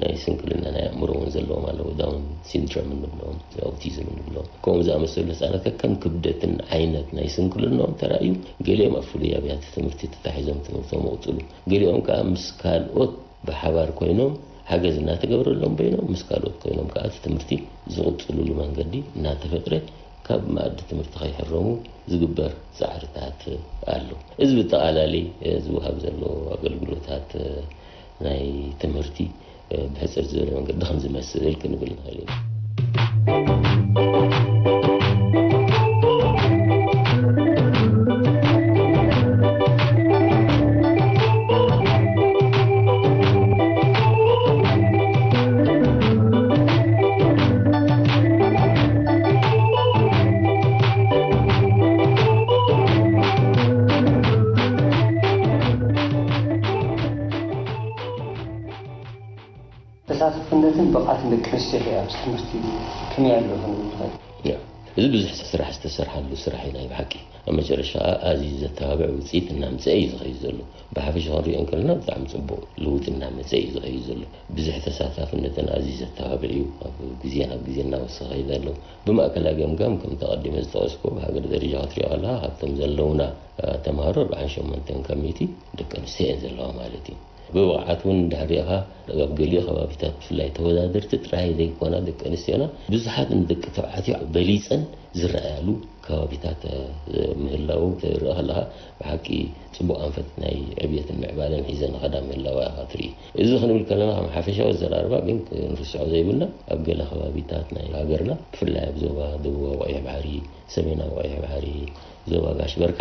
ናይ ስንክልና ናይ ኣእምሮ እውን ዘለዎም ኣለዉ። ዳውን ሲንድሮም እንብሎም፣ ኣውቲዝም እንብሎም፣ ከምኡ ዝኣመሰሉ ህጻናት ከከም ክብደትን ዓይነት ናይ ስንክልናኦም ተራእዩ፣ ገሊኦም ኣብ ፍሉይ ኣብያተ ትምህርቲ ተታሒዞም ትምህርቶም ይቕጽሉ። ገሊኦም ከኣ ምስ ካልኦት ብሓባር ኮይኖም ሓገዝ እናተገብረሎም በይኖም ምስ ካልኦት ኮይኖም ከኣ እቲ ትምህርቲ ዝቕጽሉሉ መንገዲ እናተፈጥረ ካብ መኣዲ ትምህርቲ ከይሕረሙ ዝግበር ጻዕርታት ኣሎ። እዚ ብጠቓላሊ፣ እ፣ ዝወሃብ ዘሎ ኣገልግሎታት፣ እ፣ ናይ ትምህርቲ፣ እ፣ ብሕጽር ዝበለ መንገዲ ከም ዝመስል ክንብል ንኽእል ኢና። ተሳትፍነትን ብቕዓትን ደቂ ኣንስትዮ ከ ኣብዚ ትምህርቲ ከመይ ኣሎ ክንብል ንኽእል? ያ፣ እዚ ብዙሕ ስራሕ ዝተሰርሓሉ ስራሕ እዩ ናይ ብሓቂ። ኣብ መጨረሻ ኣዝዩ ዘተባብዕ ውፅኢት እናምፅአ እዩ ዝኸይድ ዘሎ። ብሓፈሻ ክንሪኦ እንከለና ብጣዕሚ ፅቡቕ ለውጢ እናመፀ እዩ ዝኸይድ ዘሎ። ብዙሕ ተሳታፍነትን ኣዝዩ ዘተባብዕ እዩ። ኣብ ግዜ ናብ ግዜ እናወሰኸ ይኸይድ ኣሎ። ብማእከላይ ገምጋም ከምቲ ኣቐዲመ ዝጠቐስኩ ብሃገር ደረጃ ክትሪኦ ከለኻ ካብቶም ዘለውና ተምሃሮ ኣርብዓን ሸሞንተን ካብ ሚእቲ ደቂ ኣንስትዮ እየን ዘለዋ ማለት እዩ። ብብቕዓት እውን እንድሕር ሪኢኻ ኣብ ገሊኡ ከባቢታት ብፍላይ ተወዳደርቲ ጥራይ ዘይኮና ደቂ ኣንስትዮና ብዙሓት ንደቂ ተባዕትዮ በሊፀን ዝረኣያሉ ከባቢታት ምህላው ትርኢ ከለኻ ብሓቂ ፅቡቕ ኣንፈት ናይ ዕብየትን ምዕባለን ሒዘን ኸዳ ምህላዋ ኢኻ ትርኢ። እዚ ክንብል ከለና ከም ሓፈሻዊ ኣዘራርባ ግን ክንርስዖ ዘይብልና ኣብ ገለ ከባቢታት ናይ ሃገርና ብፍላይ ኣብ ዞባ ደቡባዊ ቀይሕ ባሕሪ፣ ሰሜናዊ ቀይሕ ባሕሪ፣ ዞባ ጋሽ በርካ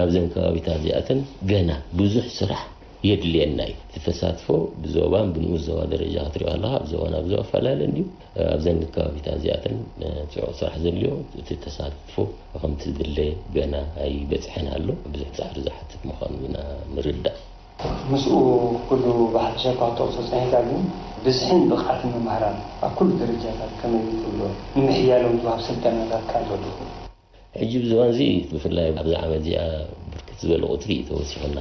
ኣብዘን ከባቢታት እዚኣተን ገና ብዙሕ ስራሕ የድልየና እዩ። እቲ ተሳትፎ ብዞባን ብንኡስ ዞባ ደረጃ ክትሪኦ ኣለኻ ኣብ ዞባ ናብ ዞባፈላለ እንድዩ። ኣብዘን ከባቢታት እዚኣተን ፅዑቕ ስራሕ ዘድልዮ እቲ ተሳትፎ ከምቲ ዝድለ ገና ኣይበፅሐን ኣሎ። ብዙሕ ፃዕሪ ዝሓትት ምዃኑ ኢና ንርዳእ። ምስኡ ኩሉ ብሓፈሻ እኳ ክትጠቕሶ ፀኒሕካ ግን ብዝሕን ብቕዓትን መምሃራን ኣብ ኩሉ ደረጃታት ከመይ ትብሎ ንምሕያሎም ዝወሃብ ስልጠናታት ከ ኣሎ ዶ? ሕጂ ኣብዚ እዋን እዚ ብፍላይ ኣብዚ ዓመት እዚኣ ብርክት ዝበለ ቁፅሪ እዩ ተወሲኹና።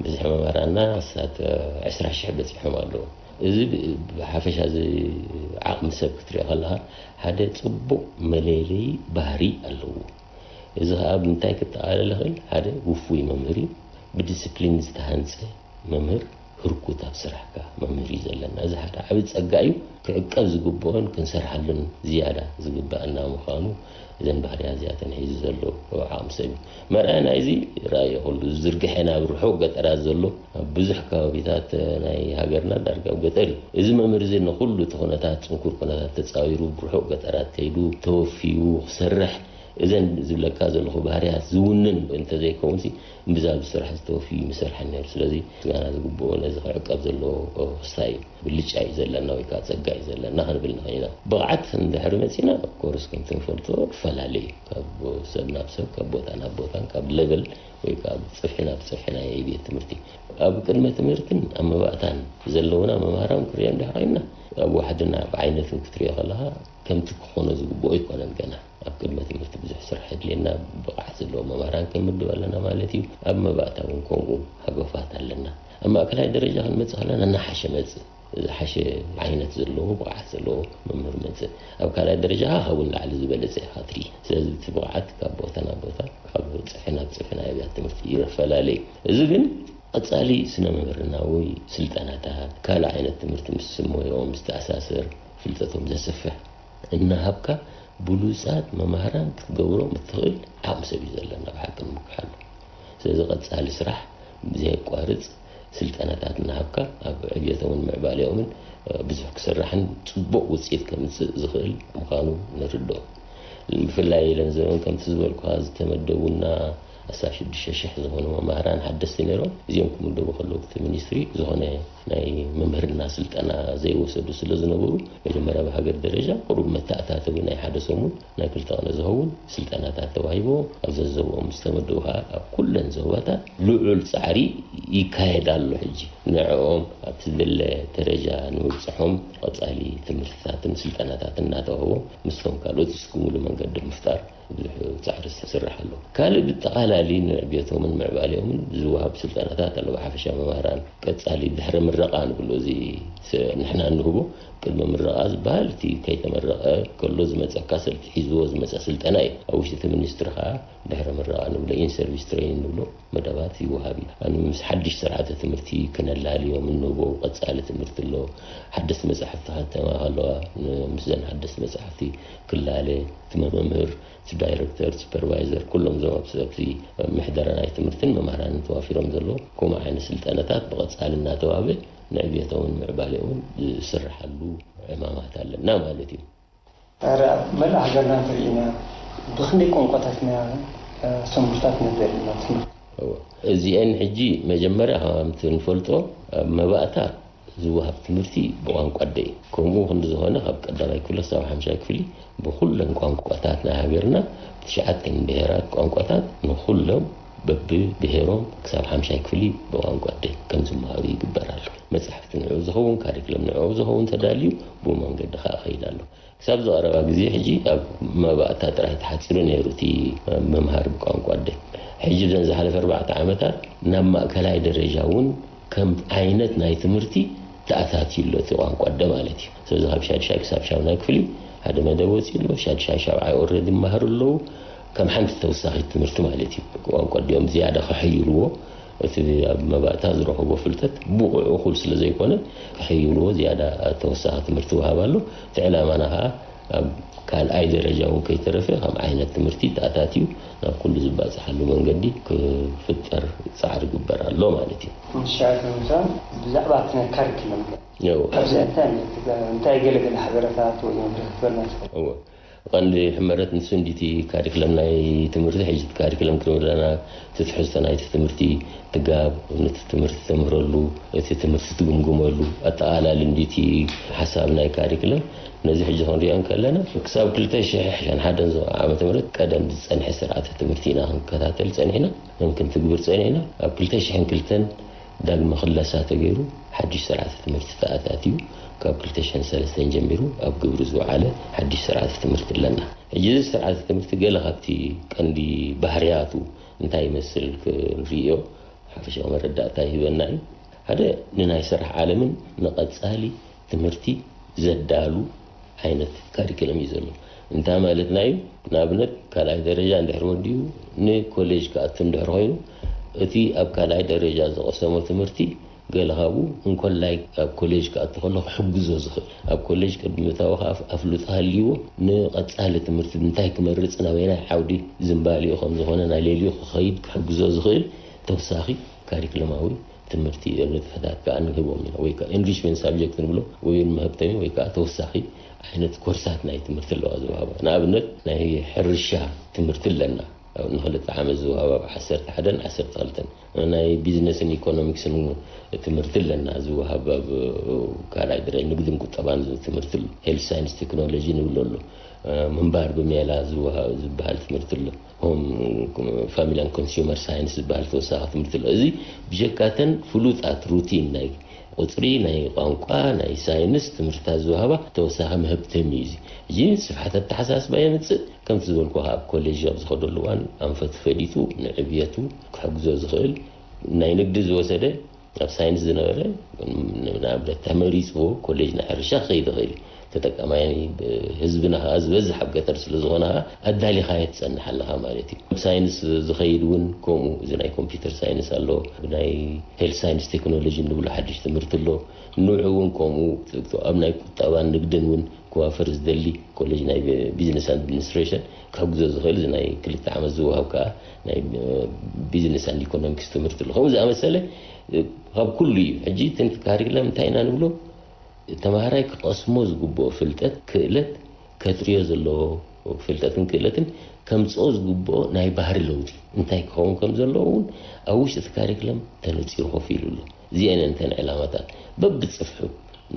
ብዝሒ መምህራንና ክሳብ ዕስራ ሽሕ በፂሖም ኣለዉ። እዚ ብሓፈሻ እዚ ዓቕሚ ሰብ ክትሪኦ ከለካ ሓደ ፅቡቅ መለለይ ባህሪ ኣለዎ። እዚ ከዓ ብምንታይ ክጠቃለል ይኽእል? ሓደ ውፉይ መምህር እዩ። ብዲስፕሊን ዝተሃንፀ መምህር ህርኩት ኣብ ስራሕካ መምህር እዩ ዘለና። እዚ ሓደ ዓብዪ ፀጋ እዩ። ክዕቀብ ዝግብኦን ክንሰርሓሉን ዝያዳ ዝግባኣና ምዃኑ እዘን ባህርያ እዚኣተን ሒዙ ዘሎ ዓቕሚ ሰብ እዩ። መርኣያ ናይዚ ራእዮ ኩሉ ዝዝርግሐ ናብ ርሑቕ ገጠራት ዘሎ ኣብ ብዙሕ ከባቢታት ናይ ሃገርና ዳርጋ ኣብ ገጠር እዩ። እዚ መምህር እዚ ንኩሉ እቲ ኩነታት ፅንኩር ኩነታት ተፃዊሩ ብርሑቕ ገጠራት ከይዱ ተወፊዩ ክሰርሕ እዘን ዝብለካ ዘለኹ ባህርያት ዝውንን እንተዘይከውንሲ እምብዛ ብስራሕ ዝተወፍዩ ይምሰርሐን ነይሩ። ስለዚ ምስጋና ዝግብኦ ነዚ ክዕቀብ ዘለዎ ክስታይ እዩ። ብልጫ እዩ ዘለና ወይ ከዓ ፀጋ እዩ ዘለና ክንብል ንኽእል ኢና። ብቕዓት እንድሕሪ መፂና ኮርስ ከምቲ ንፈልጦ ክፈላለ እዩ። ካብ ሰብ ናብ ሰብ ካብ ቦታ ናብ ቦታን ካብ ለቨል ወይ ከዓ ጽፍሒ ናብ ጽፍሒ ናይ ቤት ትምህርቲ ኣብ ቅድመ ትምህርትን ኣብ መባእታን ዘለውና መምሃራን ክሪኦ እንድሕር ኮይንና ኣብ ዋሕድና ብዓይነትን ክትሪኦ ከለካ ከምቲ ክኾኖ ዝግብኦ ኣይኮነን። ገና ኣብ ቅድመ ትምህርቲ ብዙሕ ስራሕ የድልየና። ብቕዓት ዘለዎ መምሃራን ክንምድብ ኣለና ማለት እዩ። ኣብ መባእታ እውን ከምኡ ሃገፋት ኣለና። ኣብ ማእከላይ ደረጃ ክንመፅእ ከለና እናሓሸ መፅእ ዝሓሸ ዓይነት ዘለዎ ብቕዓት ዘለዎ መምህር መፅእ ኣብ ካልኣይ ደረጃ ካብኡ ንላዕሊ ዝበለፀ ኢኻ ትርኢ። ስለዚ እቲ ብቕዓት ካብ ቦታ ናብ ቦታ ካብ ፅፍሒ ናብ ፅፍሒ ናይ ኣብያት ትምህርቲ ይፈላለ እዩ። እዚ ግን ቀፃሊ ስነ መምህርናዊ ስልጠናታት ካልእ ዓይነት ትምህርቲ ምስ ሞያኦም ዝተኣሳሰር ፍልጠቶም ዘስፍሕ እናሃብካ ብሉፃት መማህራን ክትገብሮም እትኽእል ዓቕሚ ሰብ እዩ ዘለና ብሓቂ ንምክሓሉ። ስለዚ ቀፃሊ ስራሕ ብዘየቋርፅ ስልጠናታት እናሃብካ ኣብ ዕብየቶምን ምዕባሌኦምን ብዙሕ ክስራሕን ፅቡቕ ውፅኢት ከምፅእ ዝኽእል ምዃኑ ንርድኦ። ብፍላይ ኢለን ዘበን ከምቲ ዝበልኩኻ ዝተመደቡና ኣስታት ሽዱሽተ ሽሕ ዝኾኑ መማህራን ሓደስቲ ነይሮም። እዚኦም ክምደቡ ከለዉ እቲ ሚኒስትሪ ዝኾነ ናይ መምህርና ስልጠና ዘይወሰዱ ስለ ዝነበሩ መጀመርያ ብሃገር ደረጃ ቁሩብ መተኣታተዊ ናይ ሓደ ሰሙን ናይ ክልተ ቅነ ዝኸውን ስልጠናታት ተዋሂቦ ኣብ ዘዘብኦም ዝተመደቡ ከዓ ኣብ ኩለን ዘባታት ልዑል ፃዕሪ ይካየድ ኣሎ። ሕጂ ንዕኦም ኣብቲ ዝድለ ደረጃ ንምብፅሖም ቀፃሊ ትምህርትታትን ስልጠናታትን እናተዋህቦ ምስቶም ካልኦት ዝስጉምሉ መንገዲ ምፍጣር ብዙሕ ፃዕሪ ዝተስርሕ ኣሎ። ካልእ ብጠቓላሊ ንዕብየቶምን ምዕባሌኦምን ዝወሃብ ስልጠናታት ኣሎ። ብሓፈሻ መምህራን ቀፃሊ ድሕረ ምረቓ ንብሎ እዚ ንሕና እንህቦ ቅድሚ ምረቓ ዝበሃል እቲ ከይተመረቐ ከሎ ዝመፀካ ሰልጢ ሒዝዎ ዝመፀ ስልጠና እዩ። ኣብ ውሽጢ እቲ ሚኒስትሪ ከዓ ድሕረ ምረቓ ንብሎ ኢንሰርቪስ ትሬኒንግ ንብሎ መደባት ይወሃብ እዩ። ኣነ ምስ ሓድሽ ስርዓተ ትምህርቲ ክነላልዮም እንህቦ ቀፃሊ ትምህርቲ ኣሎ። ሓደስቲ መፅሓፍቲ ከተማ ከለዋ ምስዘን ሓደስቲ መፅሓፍቲ ክላለ እቲ መምህር እቲ ዳይረክተር ሱፐርቫይዘር ኩሎም እዞም ኣብቲ ምሕደራ ናይ ትምህርትን መምህራንን ተዋፊሮም ዘለዉ ከምኡ ዓይነት ስልጠነታት ብቐፃሊ እናተዋህበ ንዕብየቶምን ምዕባሌኦምን ዝስርሓሉ ዕማማት ኣለና ማለት እዩ። ረ መላእ ሃገርና እንተሪእና ብክንደይ ቋንቋታት ኢና ሰንቡርታት ንብል ኢና ትምህርቲ እዚአን ሕጂ መጀመርያ ከምቲ ንፈልጦ ኣብ መባእታ ዝወሃብ ትምህርቲ ብቋንቋ ኣደ እዩ። ከምኡ ክንዲ ዝኾነ ካብ ቀዳማይ ክፍሊ ክሳብ ሓምሻይ ክፍሊ ብኩለን ቋንቋታት ናይ ሃገርና ብትሽዓተን ብሄራት ቋንቋታት ንኩሎም በብብሔሮም ክሳብ ሓምሻይ ክፍሊ ብቋንቋ ኣደ ከም ዝመሃሩ ይግበር ኣሎ። መጻሕፍቲ ንዕኡ ዝኸውን፣ ካሪክለም ንዕኡ ዝኸውን ተዳልዩ ብኡ መንገዲ ከኣ ይኸይድ ኣሎ። ክሳብ ዝቐረባ ግዜ ሕጂ ኣብ መባእታ ጥራይ ተሓጺሩ ነይሩ እቲ ምምሃር ብቋንቋ ኣደ። ሕጂ ብዘን ዝሓለፈ ኣርባዕተ ዓመታት ናብ ማእከላይ ደረጃ እውን ከም ዓይነት ናይ ትምህርቲ ተኣታትዩ ኣሎ እቲ ቋንቋ ኣደ ማለት እዩ። ስለዚ ካብ ሻድሻይ ክሳብ ሻብዓይ ክፍሊ ሓደ መደብ ወጺኡ ኣሎ። ሻድሻይ ሻብዓይ ኦልሬዲ ይመሃሩ ኣለዉ። ከም ሓንቲ ተወሳኺት ትምህርቲ ማለት እዩ። ቋንቋ ኣዲኦም ዝያዳ ከሐይልዎ፣ እቲ ኣብ መባእታ ዝረኸቦ ፍልጠት ብቑዕ እኹል ስለ ዘይኮነ፣ ከሐይልዎ ዝያዳ ተወሳኺ ትምህርቲ ይወሃብ ኣሎ። እቲ ዕላማና ከኣ ኣብ ካልኣይ ደረጃ እውን ከይተረፈ ከም ዓይነት ትምህርቲ ተኣታትዩ ናብ ኩሉ ዝባጽሓሉ መንገዲ ክፍጠር ጻዕሪ ይግበር ኣሎ ማለት እዩ። እሺ፣ ኣቶ ሙሳ፣ ብዛዕባ እቲ ናይ ካሪክለም ከ? እዎ። ኣብዚ እንታይ እንታይ ገለገለ ሓበሬታት ወይ መብርሂ ክትበልና ትኽእል? እዎ። ቀንዲ ሕመረት ንሱ እንዲቲ ካሪክለም ናይ ትምህርቲ፣ ሕጂ እቲ ካሪክለም ክንብል ኣለና፣ እቲ ትሕዝቶ ናይቲ ትምህርቲ፣ እቲ ጋብ፣ ነቲ ትምህርቲ ተምህረሉ፣ እቲ ትምህርቲ ትግምግመሉ፣ ኣጠቓላሊ እንዲቲ ሓሳብ ናይ ካሪክለም። ነዚ ሕጂ ክንሪኦ እንከለና፣ ክሳብ ክልተ ሽሕ ዓሰርተ ሓደ ዓመተ ምህረት ቀደም ዝጸንሐ ስርዓተ ትምህርቲ ኢና ክንከታተል ጸኒሕና፣ ከም ክንትግብር ጸኒሕና። ኣብ ክልተ ሽሕን ክልተን ዳግመ ክለሳ ተገይሩ፣ ሓድሽ ስርዓተ ትምህርቲ ተኣታትዩ። ካብ ክልተ ሽሕን ሰለስተን ጀሚሩ ኣብ ግብሪ ዝወዓለ ሓድሽ ስርዓተ ትምህርቲ ኣለና። ሕጂ እዚ ስርዓተ ትምህርቲ ገለ ካብቲ ቀንዲ ባህርያቱ እንታይ ይመስል ክንርእዮ ሓፈሻዊ መረዳእታ ይህበና እዩ። ሓደ፣ ንናይ ስራሕ ዓለምን ንቐጻሊ ትምህርቲ ዘዳሉ ዓይነት ካሪክለም እዩ ዘሎ። እንታይ ማለትና እዩ? ንኣብነት፣ ካልኣይ ደረጃ እንድሕር ወዲኡ ንኮሌጅ ክኣቱ እንድሕር ኮይኑ፣ እቲ ኣብ ካልኣይ ደረጃ ዝቐሰሞ ትምህርቲ ገለ ካብኡ እንኮላይ ኣብ ኮሌጅ ክኣቱ ከሎ ክሕግዞ ዝኽእል፣ ኣብ ኮሌጅ ቅድሚ ምእታዉ ከኣ ኣፍ-፣ ኣፍልጦ ሃልይዎ ንቐጻሊ ትምህርቲ እንታይ ክመርጽ፣ ናበየናይ ዓውዲ ዝንባሊኡ ከም ዝኾነ፣ ናይ ሌሊኡ ክኸይድ ክሕግዞ ዝኽእል ተወሳኺ ካሪክለማዊ ትምህርቲ ንጥፈታት ከኣ ንህቦም ኢና። ወይ ከኣ ኢንሪችመንት ሳብጀክት ንብሎ፣ ወይ መህብተሚ ወይ ከኣ ተወሳኺ ዓይነት ኮርሳት ናይ ትምህርቲ ኣለዋ ዝወሃባ። ንኣብነት፣ ናይ ሕርሻ ትምህርቲ ኣለና። ኣብ ንኽልተ ዓመት ዝወሃብ ኣብ ዓሰርተ ሓደን ዓሰርተ ክልተን። ናይ ቢዝነስን ኢኮኖሚክስን ትምህርቲ ኣለና ዝወሃብ ኣብ ካልኣይ ደረጃ። ንግድን ቁጠባን ትምህርቲ ኣሎ። ሄልት ሳይንስ ቴክኖሎጂ ንብሎ ኣሎ። ምንባር ብሜላ ዝወሃብ፣ ዝበሃል ትምህርቲ ኣሎ። ሆም ፋሚሊ ኮንሱመር ሳይንስ ዝበሃል ተወሳኺ ትምህርቲ ኣሎ። እዚ ብጀካተን ፍሉጣት ሩቲን ናይ ቁጽሪ፣ ናይ ቋንቋ፣ ናይ ሳይንስ ትምህርትታት ዝወሃባ ተወሳኺ መህብተሚ እዩ። እዚ፣ እዚ ስፍሓት ኣተሓሳስባ የምጽእ። ከምቲ ዝበልኩ፣ ኣብ ኮሌጅ ኣብ ዝኸደሉ እዋን ኣንፈቱ ፈሊጡ ንዕብየቱ ክሕግዞ ዝኽእል፣ ናይ ንግዲ ዝወሰደ፣ ኣብ ሳይንስ ዝነበረ፣ ንኣብነት፣ ተመሪጽዎ ኮሌጅ ናይ ሕርሻ ክኸይድ ይኽእል እዩ። ተጠቃማይ ህዝብና ከኣ ዝበዝሕ ኣብ ገጠር ስለ ዝኾነ ከኣ ኣዳሊኻዮ ትጸንሕ ኣለኻ ማለት እዩ። ኣብ ሳይንስ ዝኸይድ እውን ከምኡ፣ እዚ ናይ ኮምፒውተር ሳይንስ ኣሎ፣ ናይ ሄልት ሳይንስ ቴክኖሎጂ እንብሎ ሓድሽ ትምህርቲ ኣሎ። ንዑ እውን ከምኡ፣ ኣብ ናይ ቁጠባን ንግድን እውን ክዋፈር ዝደሊ ኮሌጅ ናይ ቢዝነስ ኣድሚኒስትሬሽን ክሕግዞ ዝኽእል፣ እዚ ናይ ክልተ ዓመት ዝወሃብ ከኣ ናይ ቢዝነስ ኣንድ ኢኮኖሚክስ ትምህርቲ ኣሎ። ከምኡ ዝኣመሰለ ካብ ኩሉ እዩ። ሕጂ እቲ ካሪክለም እንታይ ኢና ንብሎ? ተምሃራይ ክቐስሞ ዝግብኦ ፍልጠት፣ ክእለት፣ ከጥርዮ ዘለዎ ፍልጠትን ክእለትን ከምጽኦ ዝግብኦ ናይ ባህሪ ለውጢ እንታይ ክኸውን ከም ዘለዎ እውን ኣብ ውሽጢ እቲ ካሪክለም ተነጺሩ ኮፍ ኢሉ ኣሎ። እዚአን እተን ዕላማታት በብጽፍሑ፣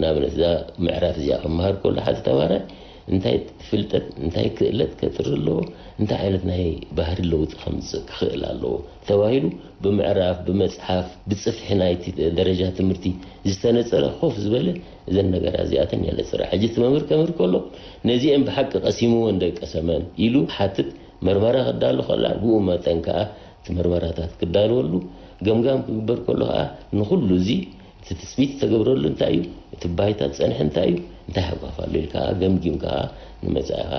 ንኣብነት፣ እዛ ምዕራፍ እዚኣ ክመሃር ከሎ ሓደ ተምሃራይ እንታይ ፍልጠት፣ እንታይ ክእለት ከጥሪ ኣለዎ፣ እንታይ ዓይነት ናይ ባህሪ ለውጢ ከምጽእ ክኽእል ኣለዎ ተባሂሉ ብምዕራፍ፣ ብመጽሓፍ፣ ብጽፍሒ ናይቲ ደረጃ ትምህርቲ ዝተነጸረ ኮፍ ዝበለ እዘን ነገራት እዚኣተን የነጽራ። ሕጂ እቲ መምህር ከምህር ከሎ ነዚአን ብሓቂ ቀሲምወን ዶ ኣይቀሰመን ኢሉ ሓትት፣ መርመራ ከዳሉ ከላ ብኡ መጠን ከኣ እቲ መርመራታት ክዳለወሉ፣ ገምጋም ክግበር ከሎ ከኣ ንኹሉ እዚ እቲ ትጽቢት ዝተገብረሉ እንታይ እዩ? እቲ ባይታ ዝጸንሐ እንታይ እዩ? እንታይ ሃጓፍ ኣሎ ኢልካ ገምጊምካ ንመጻኢኻ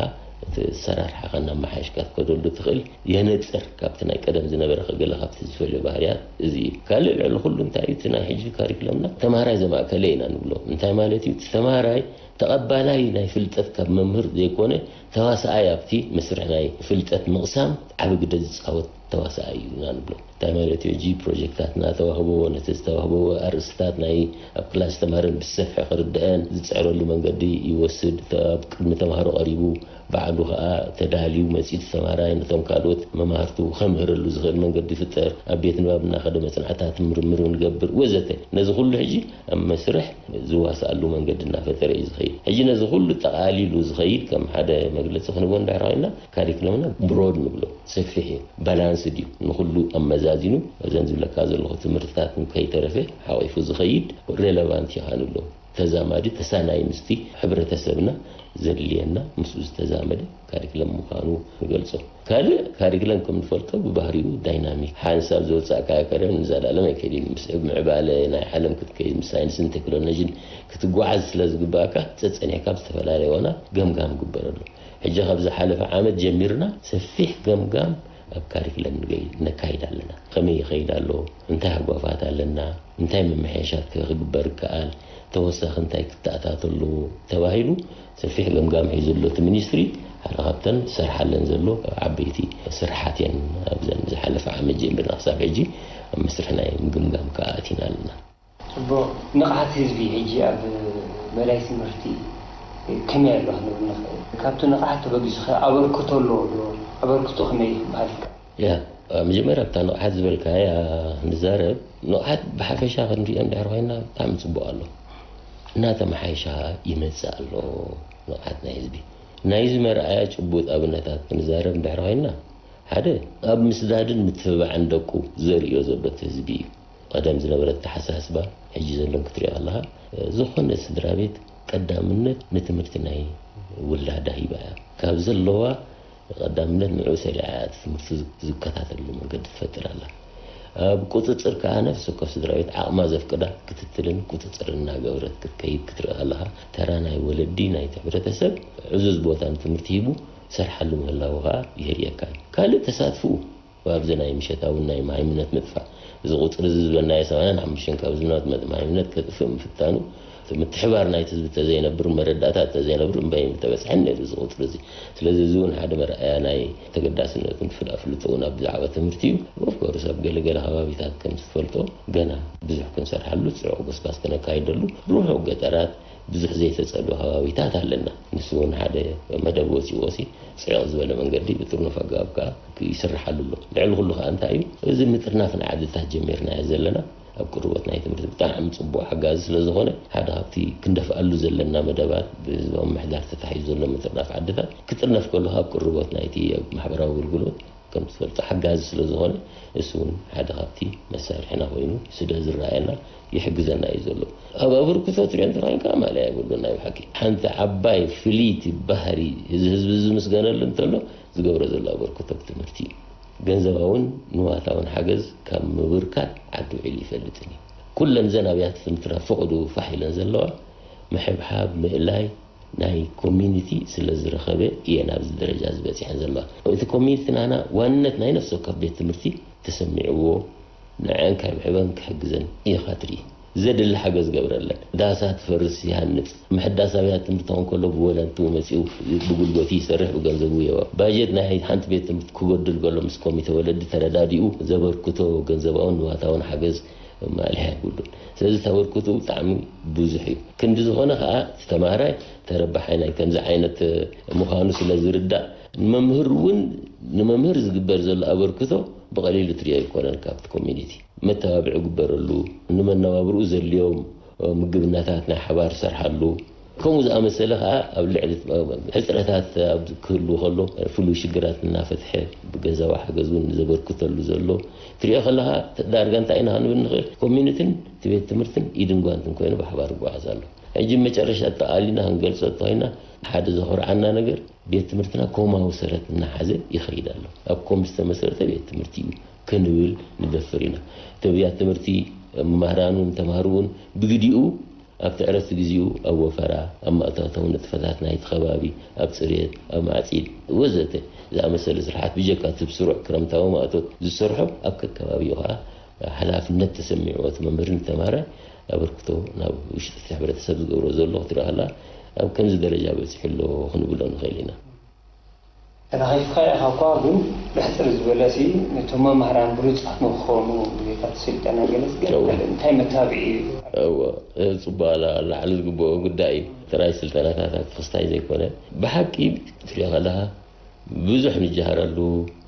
እቲ ኣሰራርሓኻ እናመሓየሽካ ትከደሉ ትኽእል። የነጽር ካብቲ ናይ ቀደም ዝነበረ ገለ ካብቲ ዝፈልዮ ባህርያት እዚ እዩ። ካልእ ልዕሊ ኩሉ እንታይ እዩ? እቲ ናይ ሕጂ ካሪክለምና ተምሃራይ ዘማእከለ ኢና ንብሎ። እንታይ ማለት እዩ? እቲ ተምሃራይ ተቐባላይ ናይ ፍልጠት ካብ መምህር ዘይኮነ፣ ተዋሳኣይ ኣብቲ መስርሕ ናይ ፍልጠት ምቕሳም ዓቢ ግደ ዝጻወት ተዋሳኣይ እዩ ኢና ንብሎ። እንታይ ማለት እዩ? ሕጂ ፕሮጀክትታትና ተዋህቦ፣ ነቲ ዝተዋህቦ ኣርእስትታት ናይ ኣብ ክላስ ተምሃረን ብሰፍሒ ክርድአን ዝጽዕረሉ መንገዲ ይወስድ። ኣብ ቅድሚ ተምሃሮ ቀሪቡ ባዕሉ ከኣ ተዳልዩ መጺኡ ተማራይ ነቶም ካልኦት መማህርቱ ከምህረሉ ዝኽእል መንገዲ ይፍጠር። ኣብ ቤት ንባብ እናኸደ መጽናዕታት ምርምር ንገብር ወዘተ። ነዚ ኩሉ ሕጂ ኣብ መስርሕ ዝዋስኣሉ መንገዲ እናፈጠረ እዩ ዝኸይድ። ሕጂ ነዚ ኩሉ ጠቓሊሉ ዝኸይድ ከም ሓደ መግለጺ ክንቦ እንድሕር ኮይና ካሪክለምና ብሮድ ንብሎ፣ ሰፊሕ እዩ። ባላንስ ስድ እዩ ንኹሉ ኣመዛዚኑ። እዘን ዝብለካ ዘለኹ ትምህርትታት ከይተረፈ ሓቂፉ ዝኸይድ ሬለቫንት ይኻን ኣሎ፣ ተዛማዲ ተሳናይ ምስቲ ሕብረተሰብና ዘድልየና ምስኡ ዝተዛመደ ካሪክለም ምዃኑ ንገልጾ። ካልእ ካሪክለም ከም ንፈልጦ ብባህሪኡ ዳይናሚክ፣ ሓንሳብ ዝወጻእካዮ ከረን ንዘላለም ኣይከድን። ምስ ምዕባለ ናይ ዓለም ክትከይድ፣ ምስ ሳይንስን ቴክኖሎጂን ክትጓዓዝ ስለ ዝግባእካ፣ ጸጸኒሕካ ብዝተፈላለየ ዋና ገምጋም ግበረሉ። ሕጂ ካብ ዝሓለፈ ዓመት ጀሚርና ሰፊሕ ገምጋም ኣብ ካሪክለም ንገይ-፣ ነካይድ ኣለና። ከመይ ይኸይድ ኣሎ? እንታይ ህጓፋት ኣለና? እንታይ ምምሕያሻት ክግበር ይከኣል? ተወሳኺ እንታይ ክተኣታቶ ኣለዎ? ተባሂሉ ሰፊሕ ገምጋም ሒዙ ኣሎ እቲ ሚኒስትሪ። ሓደ ካብተን ዝሰርሓለን ዘሎ ዓበይቲ ስራሓት እየን። ኣብዘን ዝሓለፈ ዓመት ጀሚርና ክሳብ ሕጂ ኣብ መስርሕ ናይ ምግምጋም ከኣ ኣቲና ኣለና። ጽቡቕ። ንቕሓት ህዝቢ ሕጂ ኣብ መዳይ ትምህርቲ ከመይ ኣሎ ክንብል ንኽእል? ካብቲ ንቕሓት ተበጊሱ ኸ ኣበርክቶ ኣለዎ ዶ? ኣበርክቶ ከመይ እዩ ክበሃል ይከኣል? ያ፣ መጀመርያ ኣብታ ንቕሓት ዝበልካያ ንዛረብ። ንቕሓት ብሓፈሻ ክንሪኦ እንድሕር ኮይና ብጣዕሚ ጽቡቕ ኣሎ። እናተመሓየሻ ይመጽእ ኣሎ ንቕሓት ናይ ህዝቢ። ናይዚ መርኣያ ጭቡጥ ኣብነታት ክንዛረብ እንድሕር ኮይና፣ ሓደ፣ ኣብ ምስዳድን ምትብባዕን ደቁ ዘርእዮ ዘሎ እቲ ህዝቢ እዩ። ቀደም ዝነበረ ኣተሓሳስባ ሕጂ ዘሎን ክትሪኦ ከለኻ፣ ዝኾነ ስድራ ቤት ቀዳምነት ንትምህርቲ ናይ ውላዳ ሂባ እያ። ካብ ዘለዋ ቀዳምነት ንዕኡ ሰሪዓ እያ እቲ ትምህርቲ ዝከታተልሉ መንገዲ ትፈጥር ኣላ። ኣብ ቁጽጽር ከኣ ነፍሲ ወከፍ ስድራ ቤት ዓቕማ ዘፍቅዳ ክትትልን ቁጽጽርን እናገበረት ክትከይድ ክትርኢ ከለኻ፣ ተራ ናይ ወለዲ ናይቲ ሕብረተሰብ ዕዙዝ ቦታ ንትምህርቲ ሂቡ ሰርሓሉ ምህላዉ ከኣ የርእየካ እዩ። ካልእ ተሳትፍኡ ኣብዚ ናይ ምሸታውን ናይ መሃይምነት ምጥፋእ፣ እዚ ቁጽሪ እዚ ዝበልናዮ ሰማንያን ሓሙሽተን ካብ ዝናት መ-፣ መሃይምነት ከጥፍእ ምፍታኑ፣ እቲ ምትሕባር ናይቲ ህዝቢ ተዘይነብር፣ መረዳእታ ተዘይነብር እምበይ ምተበጽሐን ነይሩ እዚ ቁጽሪ እዚ። ስለዚ እዚ እውን ሓደ መርኣያ ናይ ተገዳስነቱን ፍላ-፣ ፍልጦ እውን ኣብ ብዛዕባ ትምህርቲ እዩ። ኦፍኮርስ ኣብ ገለገለ ከባቢታት ከም ዝትፈልጦ ገና ብዙሕ ክንሰርሓሉ፣ ጽዑቕ ጎስጓስ ክነካይደሉ፣ ርሑቕ ገጠራት ብዙሕ ዘይተጸልወ ከባቢታት ኣለና። ንሱ እውን ሓደ መደብ ወጺዎ ሲ ጽዕቕ ዝበለ መንገዲ ብጥርኑፍ ኣገባብ ከኣ ይስርሓሉ ኣሎ። ልዕሊ ኩሉ ከኣ እንታይ እዩ፣ እዚ ምጥርናፍ ናይ ዓድታት ጀሚርናዮ ዘለና ኣብ ቅርቦት ናይ ትምህርቲ ብጣዕሚ ጽቡቕ ሓጋዚ ስለ ዝኾነ፣ ሓደ ካብቲ ክንደፍኣሉ ዘለና መደባት ብህዝባዊ ምምሕዳር ተታሒዙ ዘሎ ምጥርናፍ ዓድታት ክጥርነፍ ከሎ ካብ ቅርቦት ናይቲ ኣብ ማሕበራዊ ኣገልግሎት ከም ትፈልጦ ሓጋዚ ስለ ዝኾነ፣ እሱ እውን ሓደ ካብቲ መሳርሕና ኮይኑ ስለ ዝረኣየና ይሕግዘና እዩ ዘሎ። ኣብ ኣበርክቶ ትሪኦ እንተ ኮይንካ ማእለያ የብሉን። ናይ ብሓቂ ሓንቲ ዓባይ ፍልይቲ ባህሪ እዚ ህዝቢ ዝምስገነሉ እንተሎ ዝገብሮ ዘሎ ኣበርክቶ ብትምህርቲ እዩ። ገንዘባውን ንዋታውን ሓገዝ ካብ ምብርካት ዓዲ ውዒሉ ይፈልጥን እዩ። ኩለን እዘን ኣብያተ ትምህርትና ፈቐዱ ፋሕ ኢለን ዘለዋ ምሕብሓብ፣ ምእላይ፣ ናይ ኮሚኒቲ ስለ ዝረኸበ እየን ኣብዚ ደረጃ እዚ በጺሐን ዘለዋ። እቲ ኮሚኒቲ ናና ዋንነት ናይ ነፍሲ ወከፍ ቤት ትምህርቲ ተሰሚዕዎ ንዐን ከብዕበን ክሕግዘን ኢኻ ትርኢ። ዘድሊ ሓገዝ ገብረለን። ዳሳት ፈርስ ይሃንጽ። ምሕዳስ ኣብያተ ትምህርቲ ክኸውን ከሎ ብቮለንቲሩ መጺኡ ብጉልበቱ ይሰርሕ፣ ብገንዘቡ የዋ። ባጀት ናይ ሓንቲ ቤት ትምህርቲ ክጎድል ከሎ ምስ ኮሚተ ወለዲ ተረዳዲኡ ዘበርክቶ ገንዘባውን ንዋታውን ሓገዝ ማእለያ የብሉን። ስለዚ ተበርክቶ ብጣዕሚ ብዙሕ እዩ። ክንዲ ዝኾነ ከኣ እቲ ተማሃራይ ተረባሓይ ናይ ከምዚ ዓይነት ምዃኑ ስለ ዝርዳእ፣ ንመምህር እውን፣ ንመምህር ዝግበር ዘሎ ኣበርክቶ ብቐሊሉ ትሪኦ ኣይኮነን። ካብቲ ኮሚኒቲ መተባብዒ ይግበረሉ፣ ንመነባብርኡ ዘድልዮም ምግብናታት ናይ ሓባር ዝሰርሓሉ፣ ከምኡ ዝኣመሰለ ከኣ ኣብ ልዕሊ ሕጽረታት ኣብ ክህሉ ከሎ ፍሉይ ሽግራት እናፈትሐ ብገንዘባዊ ሓገዝ እውን ዘበርክተሉ ዘሎ ትሪኦ ከለኻ፣ ዳርጋ እንታይ ኢና ክንብል ንኽእል? ኮሚኒቲን እቲ ቤት ትምህርትን ኢድን ጓንትን ኮይኑ ብሓባር ይጓዓዝ ኣሎ። ሕጂ መጨረሻ ኣጠቓሊልና ክንገልጾ እንተኾይና፣ ሓደ ዘኹርዓና ነገር፣ ቤት ትምህርትና ኮማዊ ሰረት እናሓዘ ይኸይድ ኣሎ። ኣብ ኮም ዝተመሰረተ ቤት ትምህርቲ እዩ ክንብል ንደፍር ኢና። እቲ ኣብያተ ትምህርቲ፣ መምህራኑን ተማሃርኡን ብግዲኡ ኣብቲ ዕረፍቲ ግዜኡ ኣብ ወፈራ፣ ኣብ ማእቶታዊ ንጥፈታት ናይቲ ከባቢ፣ ኣብ ጽሬት፣ ኣብ ማዕጺድ ወዘተ ዝኣመሰለ ስርሓት ብጀካ እቲ ብስሩዕ ክረምታዊ ማእቶት ዝሰርሖ ኣብ ከከባቢኡ ከኣ ሓላፍነት ተሰሚዕዎ እቲ መምህርን ተማሃራይ ኣበርክቶ ናብ ውሽጢ እቲ ሕብረተሰብ ዝገብሮ ዘሎ ክትርኢ ከላ ኣብ ከምዚ ደረጃ በጺሑ ኣሎ ክንብሎ ንኽእል ኢና። ተናኺፍካ ኢኻ እኳ፣ ግን ብሕጽር ዝበለ ሲ ነቶም መምህራን ብሉጻት ንክኾኑ ብዘይካ እቲ ስልጠና ገለጽ ገለ እወ። ካልእ እንታይ መታብዒ እዩ? እወ፣ ጽቡቕ ኣላ-፣ ላዕሊ ዝግብኦ ጉዳይ እዩ። ጥራይ ስልጠናታት ኣብቲ ክስታይ ዘይኮነ፣ ብሓቂ ትሪኦ ከለኻ ብዙሕ ንጀሃረሉ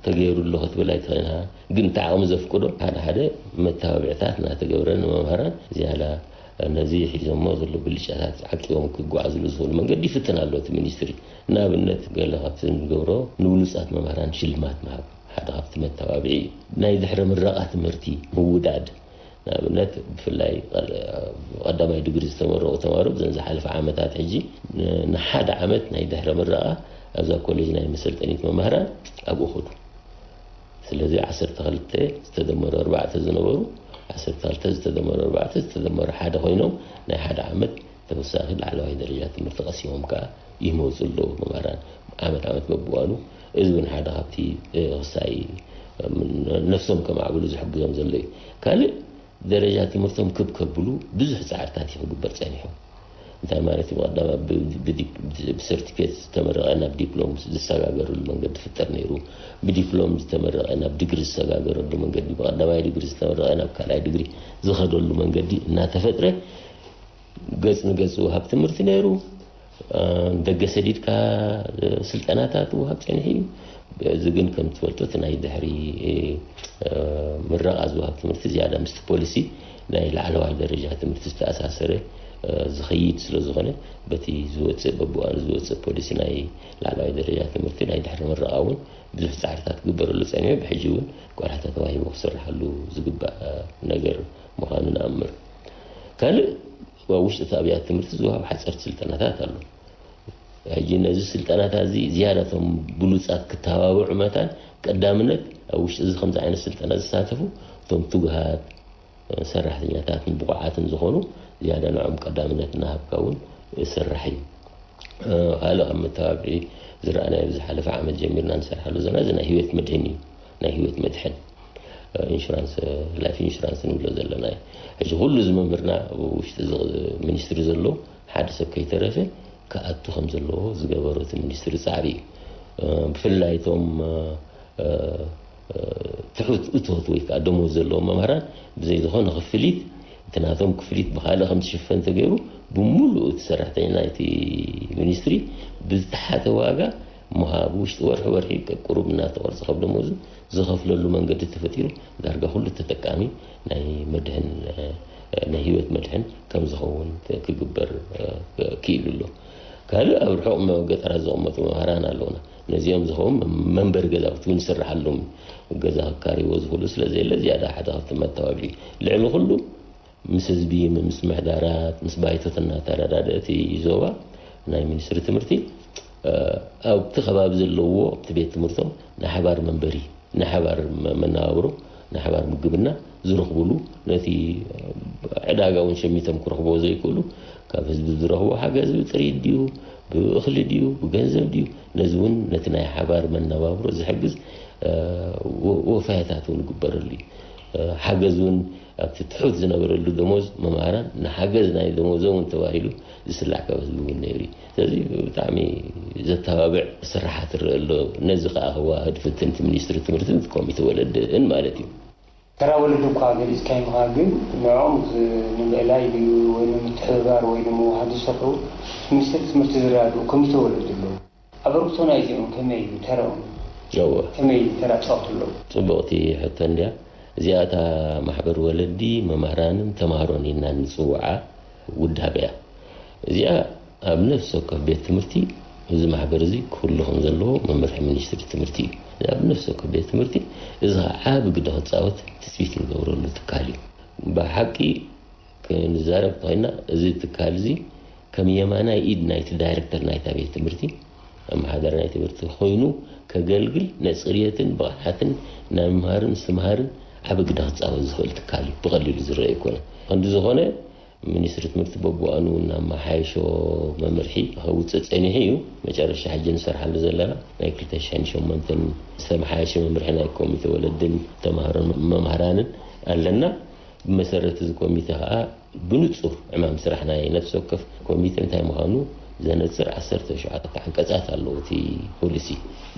ተገይሩ ኣሎ ክትብል ኣይትኽእልን ኢኻ። ግን እቲ ዓቕሚ ዘፍቅዶ ሓደ ሓደ መተባብዕታት እናተገብረ ንመምሃራን ዝያዳ ነዚ ሒዞሞ ዘሎ ብልጫታት ዓቂቦም ክጓዓዝሉ ዝኽእሉ መንገዲ ይፍትን ኣሎ እቲ ሚኒስትሪ። ንኣብነት ገለ ካብቲ ንገብሮ ንብሉጻት መምሃራን ሽልማት ምሃብ። ሓደ ካብቲ መተባብዒ እዩ። ናይ ድሕሪ ምረቓ ትምህርቲ ምውዳድ፣ ንኣብነት ብፍላይ ቀል-፣ ቀዳማይ ዲግሪ ዝተመረቑ ተማሃሮ ብዘን ዝሓለፈ ዓመታት ሕጂ ን-፣ ንሓደ ዓመት ናይ ድሕሪ ምረቓ ኣብዛ ኮሌጅ ናይ መሰልጠኒት መማህራን ኣብኡ ኸዱ። ስለዚ ዓሰርተ ክልተ ዝተደመሩ ኣርባዕተ ዝነበሩ፣ ዓሰርተ ክልተ ዝተደመሩ ኣርባዕተ ዝተደመሩ ሓደ ኮይኖም ናይ ሓደ ዓመት ተወሳኺ ላዕለዋይ ደረጃ ትምህርቲ ቀሲሞም ከኣ ይመጹ ኣለዉ መማህራን። ዓመት ዓመት በብዋኑ እዚ እውን ሓደ ካብቲ፣ እ፣ ክሳይ፣ እ፣ ነፍሶም ከማዕብሉ ዝሕግዞም ዘሎ እዩ። ካልእ ደረጃ ትምህርቶም ክብ ከብሉ ብዙሕ ጻዕርታት እዩ ክግበር ጸኒሑ። እንታይ ማለት እዩ? ብቐዳማ ብ-፣ ብዲ-፣ ብሰርቲፊኬት ዝተመረቐ ናብ ዲፕሎም ዝሰጋገረሉ መንገዲ ይፍጠር ነይሩ። ብዲፕሎም ዝተመረቐ ናብ ዲግሪ ዝሰጋገረሉ መንገዲ፣ ብቐዳማይ ዲግሪ ዝተመረቐ ናብ ካልኣይ ዲግሪ ዝኸደሉ መንገዲ እናተፈጥረ ገጽ ንገጽ ወሃብ ትምህርቲ ነይሩ። እ፣ ደገ ሰዲድካ ስልጠናታት ወሃብ ጸኒሑ እዩ። እዚ ግን ከም ትፈልጦ እቲ ናይ ድሕሪ፣ እ፣ ምረቓ ዝወሃብ ትምህርቲ ዝያዳ ምስቲ ፖሊሲ ናይ ላዕለዋይ ደረጃ ትምህርቲ ዝተኣሳሰረ፣ እ፣ ዝኸይድ ስለ ዝኾነ በቲ ዝወጽእ፣ በብዋኑ ዝወጽእ ፖሊሲ ናይ ላዕለዋይ ደረጃ ትምህርቲ ናይ ድሕሪ ምረቓ እውን ብዙሕ ጻዕርታት ክግበረሉ ጸኒሑ፣ ብሕጂ እውን ቆላሕታ ተዋሂቡ ክስርሓሉ ዝግባእ ነገር ምዃኑ ንኣምር። ካልእ ኣብ ውሽጢ እቲ ኣብያተ ትምህርቲ ዝወሃብ ሓጸርቲ ስልጠናታት ኣሎ። ሕጂ ነዚ ስልጠናታት እዚ ዝያዳ እቶም ብሉጻት ክተባብዑ መታን ቀዳምነት ኣብ ውሽጢ እዚ ከምዚ ዓይነት ስልጠና ዝሳተፉ እቶም ትጉሃት ሰራሕተኛታትን ብቑዓትን ዝኾኑ ዝያዳ ንዖም ቀዳምነት እናሃብካ እውን ዝስራሕ እዩ። እ፣ ካልእ ካብ መተባብዒ ዝረኣናዮ ብዝሓለፈ ዓመት ጀሚርና ንሰርሓሉ ዘለና እዚ ናይ ህይወት መድህን እዩ። ናይ ህይወት መድሕን፣ እ፣ ኢንሹራንስ፣ እ፣ ላይፍ ኢንሹራንስ ንብሎ ዘለና እዩ። ሕጂ ኩሉ እዚ መምህርና ኣብ ውሽጢ እዚ ሚኒስትሪ ዘሎ ሓደ ሰብ ከይተረፈ ክኣቱ ከም ዘለዎ ዝገበሮ እቲ ሚኒስትሪ ጻዕሪ እዩ። እ፣ ብፍላይ እቶም፣ እ፣ እ፣ እ፣ ትሑት እቶት ወይ ከዓ ደሞዝ ዘለዎም መምህራን ብዘይ ዝኾነ ክፍሊት፣ እቲ ናቶም ክፍሊት ብኻልእ ከም ዝሽፈን ተገይሩ፣ ብምሉእ እቲ ሰራሕተኛ ናይቲ ሚኒስትሪ ብዝተሓተ ዋጋ ምሃብ፣ ውሽጢ ወርሒ ወርሒ ቁሩብ እናተቐርጸ ካብ ደሞዙ ዝኸፍለሉ መንገዲ ተፈጢሩ፣ ዳርጋ ኩሉ ተጠቃሚ ናይ መድሕን፣ እ፣ ናይ ህይወት መድሕን ከም ዝኸውን ክግበር፣ እ፣ ክኢሉ ኣሎ። ካልእ ኣብ ርሑቕ መ-፣ ገጠራት ዝቕመጡ መምህራን ኣለዉና። ነዚኦም ዝኸውን መ-፣ መንበሪ ገዛውቲ እውን ይስርሓሎም። ገዛ ክካርይዎ ዝኽእሉ ስለ ዘየለ፣ ዝያዳ ሓደ ካብቲ መተባብዒ። ልዕሊ ኩሉ ምስ ህዝቢ፣ ምስ ምሕዳራት፣ ምስ ባይቶት እናተረዳድአ እቲ ዞባ ናይ ሚኒስትሪ ትምህርቲ፣ እ፣ ኣብቲ ከባቢ ዘለዎ ኣብቲ ቤት ትምህርቶም ናይ ሓባር መንበሪ፣ ናይ ሓባር መ-፣ መነባብሮ፣ ናይ ሓባር ምግብና ዝረኽብሉ፣ ነቲ ዕዳጋ እውን ሸሚቶም ክረኽብዎ ዘይክእሉ፣ ካብ ህዝቢ ዝረኽቦ ሓገዝ ብጥሪት ድዩ፣ ብእኽሊ ድዩ፣ ብገንዘብ ድዩ፣ ነዚ እውን ነቲ ናይ ሓባር መነባብሮ ዝሕግዝ፣ እ፣ ወ-፣ ወፋያታት እውን ይግበረሉ እዩ። እ፣ ሓገዝ እውን ኣብቲ ትሑት ዝነበረሉ ደሞዝ መማህራን ንሓገዝ ናይ ደሞዞም እውን ተባሂሉ ዝስላዕ ካብ ህዝቢ እውን ነይሩ እዩ። ስለዚ ብጣዕሚ ዘተባብዕ ስራሓት ይረአ ኣሎ። ነዚ ከኣ ከዋህድ ፍትንቲ ሚኒስትሪ ትምህርትን ኮሚቴ ወለድን ማለት እዩ። ተራ ወለዲ እኳ ገሊጽካዮም ኢኻ፣ ግን ንዕኦም ዝ-፣ ንምእላይ ድዩ ወይ ንምትሕብባር ወይ ንምውሃድ ዝሰፍሩ ሚኒስትሪ ትምህርቲ ዝረዳድኡ ኮሚቴ ወለዲ ኣለዉ። ኣበርክቶ ናይዚኦም ከመይ እዩ ተራኦም? እወ። ከመይ ተራ ትጻወቱ ኣለዉ? ጽቡቕቲ ሕቶ እንድያ። እዚኣ እታ ማሕበር ወለዲ፣ መምህራንን ተማሃሮን ኢልና እንጽውዓ ውዳበ እያ። እዚኣ ኣብ ነፍሲ ወከፍ ቤት ትምህርቲ እዚ ማሕበር እዚ ክህሉ ከም ዘለዎ መምርሒ ሚኒስትሪ ትምህርቲ እዩ። እዚ ኣብ ነፍሲ ወከፍ ቤት ትምህርቲ እዚ ኸዓ ዓቢ ግደ ክጻወት ትጽቢት እንገብረሉ ትካል እዩ። ብሓቂ ክንዛረብ እንተኾይና፣ እዚ ትካል እዚ ከም የማናይ ኢድ ናይቲ ዳይሬክተር ናይታ ቤት ትምህርቲ፣ ኣመሓዳሪ ናይ ትምህርቲ ኮይኑ ከገልግል፣ ናይ ጽርየትን ብቕዓትን ናይ ምምሃርን ምስትምሃርን ዓቢ ግደ ክጻወት ዝኽእል ትካል እዩ። ብቐሊሉ ዝረአ ኣይኮነን። ክንዲ ዝኾነ፣ ሚኒስትሪ ትምህርቲ በብዋኑ እናመሓየሾ መምርሒ ከውፅእ ጸኒሑ እዩ። መጨረሻ ሕጂ ንሰርሓሉ ዘለና ናይ ክልተ ሽሕን ሸሞንተን ዝተመሓየሸ መምርሒ ናይ ኮሚቴ ወለድን ተምሃሮን መምሃራንን ኣለና። ብመሰረት እዚ ኮሚቴ ከዓ ብንጹር ዕማም ስራሕ ናይ ነፍሲ ወከፍ ኮሚቴ እንታይ ምዃኑ ዘነጽር ዓሰርተ ትሽዓተ ዓንቀጻት ኣለዎ እቲ ፖሊሲ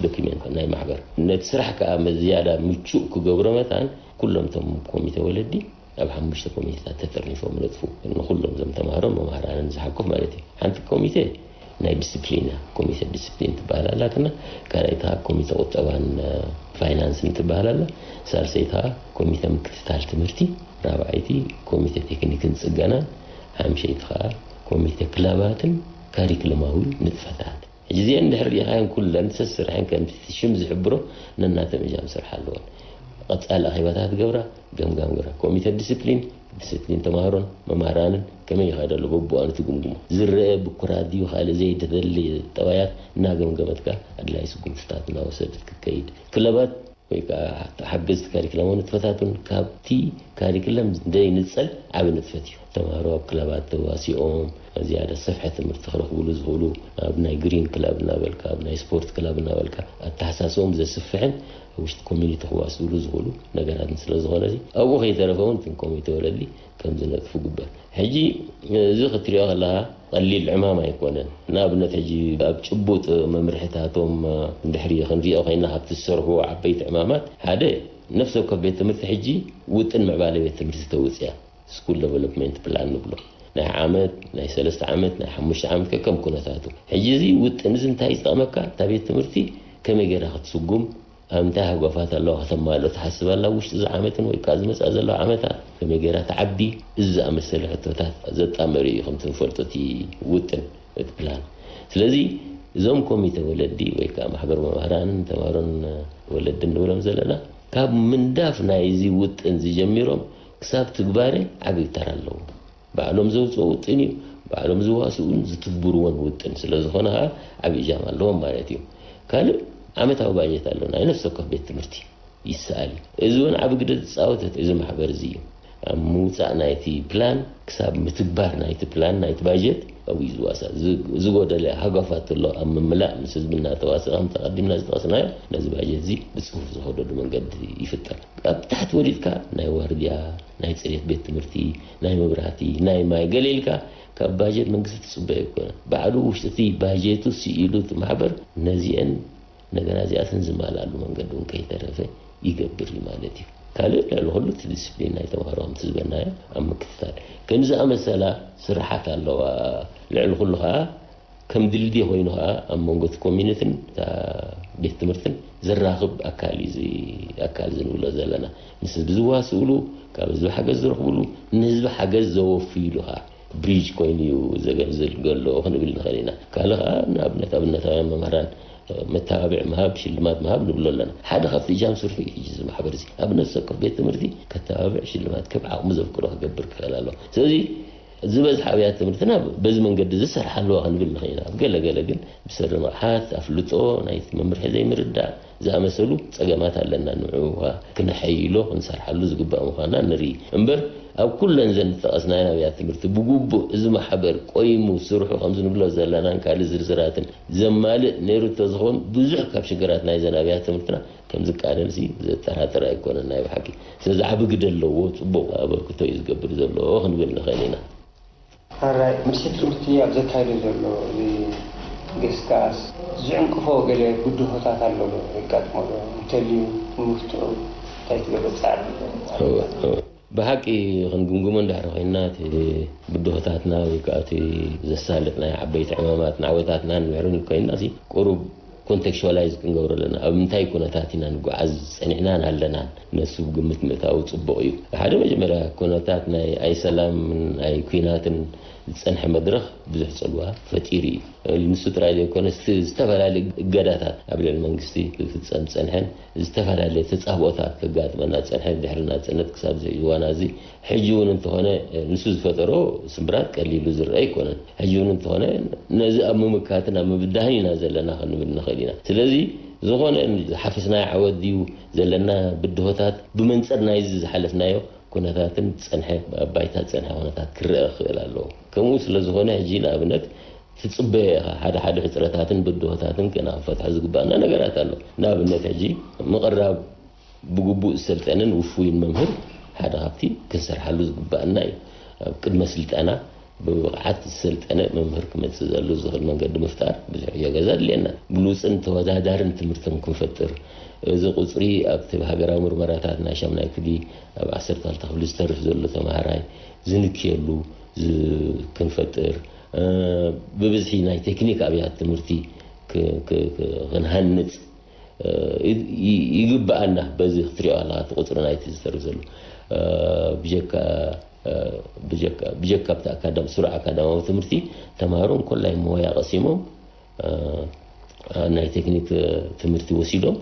ዶኪመንት ናይ ማሕበር። ነቲ ስራሕ ከዓ ዝያዳ ምቹእ ክገብሮ መታን ኩሎም እቶም ኮሚቴ ወለዲ ኣብ ሓሙሽተ ኮሚቴታት ተጠርኒፎም ይነጥፉ። ንኹሎም እዞም ተምሃሮን መምሃራንን ዝሓቁፍ ማለት እዩ። ሓንቲ ኮሚቴ ናይ ዲስፕሊን እያ፣ ኮሚቴ ዲስፕሊን ትበሃል ኣላትና። ካልኣይቲ ከዓ ኮሚቴ ቁጠባን፣ እ፣ ፋይናንስን ትበሃል ኣላ። ሳልሰይቲ ከዓ ኮሚቴ ምክትታል ትምህርቲ፣ ራብዓይቲ ኮሚቴ ቴክኒክን ጽገናን፣ ሓምሸይቲ ከዓ ኮሚቴ ክለባትን ካሪክለማዊ ንጥፈታት። ሕጂ እዚአን እንድሕር ሪኢኻየን ኩለን ሰስርሐን ከምቲ ሽም ዝሕብሮ ነናተን እጃም ስርሓ ኣለወን። ቀጻሊ ኣኼባታት ገብራ፣ ገምጋም ገብራ። ኮሚተ ዲስፕሊን፣ ዲስፕሊን ተማሃሮን መማህራንን ከመይ ይኸይድ ኣሎ በብእዋኑ ትግምግሞ። ዝረአ ብኩራት ድዩ ካልእ ዘይተደለየ ጠባያት እናገምገመትካ ኣድላይ ስጉምትታት እናወሰድት ክትከይድ። ክለባት ወይ ከዓ ሓገዝቲ ካሪክለማዊ ንጥፈታት እውን ካብቲ ካሪክለም ዘይንጸል ዓቢ ንጥፈት እዩ። ተምሃሮ ኣብ ክለባት ተዋሲኦም ዝያዳ ሰፍሐ ትምህርቲ ክረኽብሉ ዝኽእሉ፣ ኣብ ናይ ግሪን ክለብ እናበልካ፣ ኣብ ናይ ስፖርት ክለብ እናበልካ ኣተሓሳስቦም ዘስፍሕን ኣብ ውሽጢ ኮሚኒቲ ክዋስእሉ ዝኽእሉ ነገራትን ስለ ዝኾነ፣ እዚ ኣብኡ ከይተረፈ እውን እትን ኮሚቴ ወለዲ ከም ዝነጥፉ ግበር። ሕጂ እዚ ክትሪኦ ከለኻ ቀሊል ዕማም ኣይኮነን። ንኣብነት ሕጂ ኣብ ጭቡጥ መምርሕታቶም እንድሕሪ ክንሪኦ ኮይና ካብቲ ዝሰርሕዎ ዓበይቲ ዕማማት ሓደ ነፍሲ ወከፍ ቤት ትምህርቲ ሕጂ ውጥን ምዕባለ ቤት ትምህርቲ ተውፅያ፣ ስኩል ደቨሎፕመንት ፕላን ንብሎ ናይ ዓመት ናይ ሰለስተ ዓመት ናይ ሓሙሽተ ዓመት ከከም ኩነታቱ። ሕጂ እዚ ውጥን እዚ እንታይ ይጠቕመካ? እታ ቤት ትምህርቲ ከመይ ገይራ ክትስጉም ኣብ እንታይ ሃጓፋት ኣለዋ ከተማልኦ ትሓስብ ኣላ? ውሽጢ እዚ ዓመትን ወይ ከዓ ዝመፅኣ ዘለዋ ዓመታት ከመይ ገይራ ትዓቢ? እዚ ዝኣመሰለ ሕቶታት ዘጣመረ እዩ ከምቲ ንፈልጦ እቲ ውጥን እቲ ፕላን። ስለዚ እዞም ኮሚተ ወለዲ ወይ ከዓ ማሕበር መምህራንን ተማሃሮን ወለድን ንብሎም ዘለና ካብ ምንዳፍ ናይዚ ውጥን ዝጀሚሮም ክሳብ ትግባረ ዓብይ ተራ ኣለዎ። ባዕሎም ዘውፅኦ ውጥን እዩ። ባዕሎም ዝዋስኡን ዝትግብርዎን ውጥን ስለ ዝኾነ ከዓ ዓብይ እጃም ኣለዎም ማለት እዩ። ካልእ ዓመታዊ ባጀት ኣሎ ናይ ነፍሲ ወከፍ ቤት ትምህርቲ ይሰኣል እዩ። እዚ እውን ዓቢ ግደ ዝፃወተት እዚ ማሕበር እዚ እዩ። ኣብ ምውፃእ ናይቲ ፕላን ክሳብ ምትግባር ናይቲ ፕላን ናይቲ ባጀት ኣብኡ እዩ ዝዋሳእ። ዝ- ዝጎደለ ሃጓፋት ኣሎ ኣብ ምምላእ ምስ ህዝቢ እናተዋሰ ከምቲ ኣቐዲምና ዝጠቐስናዮ ነዚ ባጀት እዚ ብፅፉፍ ዝኸደሉ መንገዲ ይፍጠር። ኣብ ታሕቲ ወሪድካ ናይ ዋርድያ፣ ናይ ፅሬት ቤት ትምህርቲ፣ ናይ መብራህቲ፣ ናይ ማይ ገለ ኢልካ ካብ ባጀት መንግስቲ ትፅበዮ ኣይኮነን። ባዕሉ ውሽጢ እቲ ባጀቱ ስኢሉ እቲ ማሕበር ነዚአን እንደገና እዚኣተን ዝማልኣሉ መንገዲ እውን ከይተረፈ ይገብር እዩ ማለት እዩ። ካልእ ልዕሊ ኩሉ እቲ ዲስፕሊን ናይ ተምሃሮ ከምቲ ዝበልናዮ ኣብ ምክትታል ከም ዝኣመሰላ ስራሓት ኣለዋ። ልዕሊ ኩሉ ከዓ ከም ድልድይ ኮይኑ ከዓ ኣብ መንጎ እቲ ኮሚኒቲን እታ ቤት ትምህርትን ዘራኽብ ኣካል እዩ እዚ ኣካል እዚ ንብሎ ዘለና። ምስ ህዝቢ ዝዋስእሉ፣ ካብ ህዝቢ ሓገዝ ዝረኽብሉ፣ ንህዝቢ ሓገዝ ዘወፍይሉ ከዓ ብሪጅ ኮይኑ እዩ ዘገልግል ዘሎ ክንብል ንኽእል ኢና። ካልእ ከዓ ንኣብነት ኣብነታውያን መምህራን መተባብዒ ምሃብ ሽልማት ምሃብ ንብሎ ኣለና። ሓደ ካብቲ እጃም ስርሑ እዩ ሕጂ እዚ ማሕበር እዚ ኣብ ነፍሲ ወከፍ ቤት ትምህርቲ ከተባብዕ ሽልማት ከም ዓቕሙ ዘፍቅዶ ክገብር ክኽእል ኣለዎ። ስለዚ ዝበዝሓ ኣብያተ ትምህርትና በዚ መንገዲ ዝሰርሓ ኣለዋ ክንብል ንኽእል ኢና። ኣብ ገለ ገለ ግን ብሰሪ ንቕሓት ኣፍልጦ ናይቲ መምርሒ ዘይምርዳእ ዝኣመሰሉ ጸገማት ኣለና። ንዕኡ ከኣ ክነሐይሎ ክንሰርሓሉ ዝግባእ ምዃንና ንርኢ እምበር ኣብ ኩለን ዘን ዝጠቐስናየን ኣብያተ ትምህርቲ ብግቡእ እዚ ማሕበር ቆይሙ ስርሑ ከምዚ ንብሎ ዘለናን ካልእ ዝርዝራትን ዘማልእ ነይሩ እንተዝኸውን ብዙሕ ካብ ሽግራት ናይዘን ኣብያተ ትምህርትና ከም ዝቃለልሲ ዘጠራጥር ኣይኮነን። ናይ ብሓቂ ስለዚ ዓቢ ግደ ኣለዎ፣ ጽቡቕ ኣበርክቶ እዩ ዝገብር ዘሎ ክንብል ንኽእል ኢና። ሕራይ፣ ሚኒስትሪ ትምህርቲ ኣብ ዘካይዶ ዘሎ እዚ ገስጋስ ዝዕንቅፎ ገለ ብድሆታት ኣሎ ዶ? የጋጥሞ ዶ? እንተልዩ ንምፍትሑ እንታይ ትገብር ጻዕሪ ኣሎ? ብሓቂ ክንግምግሞ እንድሕር ኮይንና እቲ ብድሆታትና ወይ ከዓ እቲ ዘሳልጥ ናይ ዓበይቲ ዕማማት ንዓወታትና ንብዕርን ኮይንና ቁሩብ ኮንቴክስቹዋላይዝ ክንገብሮ ኣለና። ኣብ ምንታይ ኩነታት ኢና ንጓዓዝ ጸኒሕናን ኣለናን ነሱ ግምት ምእታው ጽቡቕ እዩ። ሓደ መጀመርያ ኩነታት ናይ ኣይሰላም ናይ ኩናትን ዝጸንሐ መድረኽ ብዙሕ ጽልዋ ፈጢሩ እዩ። ንሱ ጥራይ ዘይኮነ ዝተፈላለዩ እገዳታት ኣብ ልዕሊ መንግስቲ ክፍጸም ዝጸንሐን ዝተፈላለየ ተጻብኦታት ከጋጥመና ዝጸንሐ ድሕሪ ናጽነት ክሳብ ዝዋና እዚ ሕጂ እውን እንተኾነ ንሱ ዝፈጠሮ ስምብራት ቀሊሉ ዝረአ ኣይኮነን። ሕጂ እውን እንተኾነ ነዚ ኣብ ምምካትን ኣብ ምብዳህን ኢና ዘለና ክንብል ንኽእል ኢና። ስለዚ ዝኾነ ዝሓፈስናዮ ዓወት ድዩ ዘለና ብድሆታት ብመንፅር ናይዚ ዝሓለፍናዮ ኩነታትን ዝፀንሐ ኣብ ባይታ ዝፀንሐ ኩነታት ክረአ ክኽእል ኣለዎ። ከምኡ ስለ ዝኾነ ሕጂ ንኣብነት ትፅበዮ ኢኻ ሓደ ሓደ ሕፅረታትን ብድሆታትን ገና ክንፈትሖ ዝግባኣና ነገራት ኣሎ። ንኣብነት ሕጂ ምቕራብ ብግቡእ ዝሰልጠነን ውፉይን መምህር ሓደ ካብቲ ክንሰርሓሉ ዝግባኣና እዩ። ኣብ ቅድመ ስልጠና ብብቕዓት ዝሰልጠነ መምህር ክመፅእ ዘሉ ዝኽእል መንገዲ ምፍጣር ብዙሕ ዕዮ ገዛ ኣድልየና። ብሉፅን ተወዳዳርን ትምህርትን ክንፈጥር እዚ ቁፅሪ ኣብቲ ሃገራዊ ምርመራታት ናይ ሻምናይ ክፍሊ ኣብ ዓሰርተ ክልተ ክፍሊ ዝተርፍ ዘሎ ተምሃራይ ዝንክየሉ ክንፈጥር ብብዝሒ ናይ ቴክኒክ ኣብያት ትምህርቲ ክንሃንፅ ይግብኣና። በዚ ክትሪኦ ኣለካ እቲ ቁፅሪ ናይቲ ዝተርፍ ዘሎ ብጀካ ብጀካ ብጀካ ኣብቲ ኣካዳሚ ስሩዕ ኣካዳማዊ ትምህርቲ ተምሃሮ እንኮላይ ሞያ ቀሲሞም ናይ ቴክኒክ ትምህርቲ ወሲዶም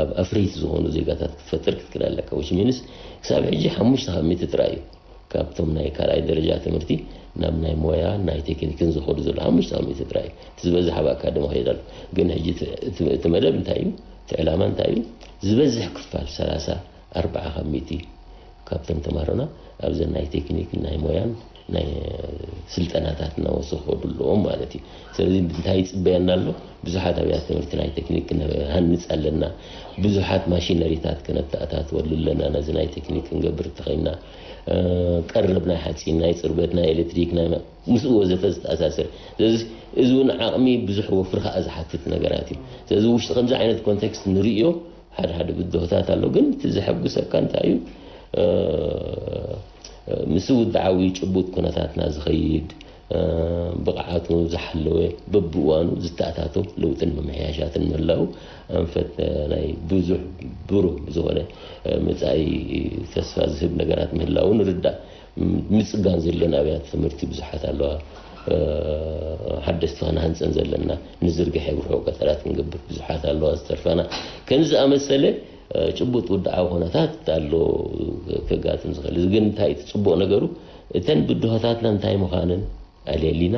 ኣብ ኣፍረይቲ ዝኾኑ ዜጋታት ክትፈጥር ክትክእል ኣለካ። Which means ክሳብ ሕጂ ሓሙሽተ ካብ ሚእቲ ጥራይ እዩ ካብቶም ናይ ካልኣይ ደረጃ ትምህርቲ ናብ ናይ ሞያ ናይ ቴክኒክን ዝኸዱ ዘሎ ሓሙሽተ ካብ ሚእቲ ጥራይ እዩ። እቲ ዝበዝሕ ኣብ ኣካደሚ ከይድ ኣሎ። ግን ሕጂ እቲ መደብ እንታይ እዩ? እቲ ዕላማ እንታይ እዩ? ዝበዝሕ ክፋል ሰላሳ ኣርባዓ ካብ ሚእቲ ካብቶም ተማሃሮና ኣብዘን ናይ ቴክኒክን ናይ ሞያን ናይ ስልጠናታት እናወሰዱ ክኸዱ ኣለዎም ማለት እዩ። ስለዚ እንታይ ይፅበየና ኣሎ? ብዙሓት ኣብያተ ትምህርቲ ናይ ቴክኒክ ክንሃንፅ ኣለና። ብዙሓት ማሽነሪታት ከነተኣታትወሉ ኣለና። ነዚ ናይ ቴክኒክ ክንገብር እንተኸይና ቀረብ ናይ ሓፂን፣ ናይ ፅርበት፣ ናይ ኤሌክትሪክ፣ ናይ ምስኡ ወዘተ ዝተኣሳሰር። ስለዚ እዚ እውን ዓቕሚ ብዙሕ ወፍሪ ከዓ ዝሓትት ነገራት እዩ። ስለዚ ውሽጢ ከምዚ ዓይነት ኮንቴክስት ንርእዮ ሓደ ሓደ ብድሆታት ኣሎ። ግን እቲ ዘሐጉሰካ እንታይ እዩ? ምስ ውድዓዊ ጭቡጥ ኩነታትና ዝኸይድ ብቕዓቱ ዝሓለወ በብእዋኑ ዝተኣታቶ ለውጥን ምምሕያሻትን ምህላው ኣንፈት ናይ ብዙሕ ብሩህ ዝኾነ መጻኢ ተስፋ ዝህብ ነገራት ምህላው ንርዳእ። ምጽጋን ዘለን ኣብያተ ትምህርቲ ብዙሓት ኣለዋ። ሓደስቲ ከነሃንጸን ዘለና ንዝርግሐ ብርሑቕ ገጠራት ክንገብር ብዙሓት ኣለዋ ዝተርፈና። ከምዚ ዝኣመሰለ ጭቡጥ ውድዓዊ ኩነታት ኣሎ ከጋጥም ዝኽእል። እዚ ግን እንታይ እቲ ጽቡቕ ነገሩ? እተን ብድሆታትና እንታይ ምዃነን ኣልየሊና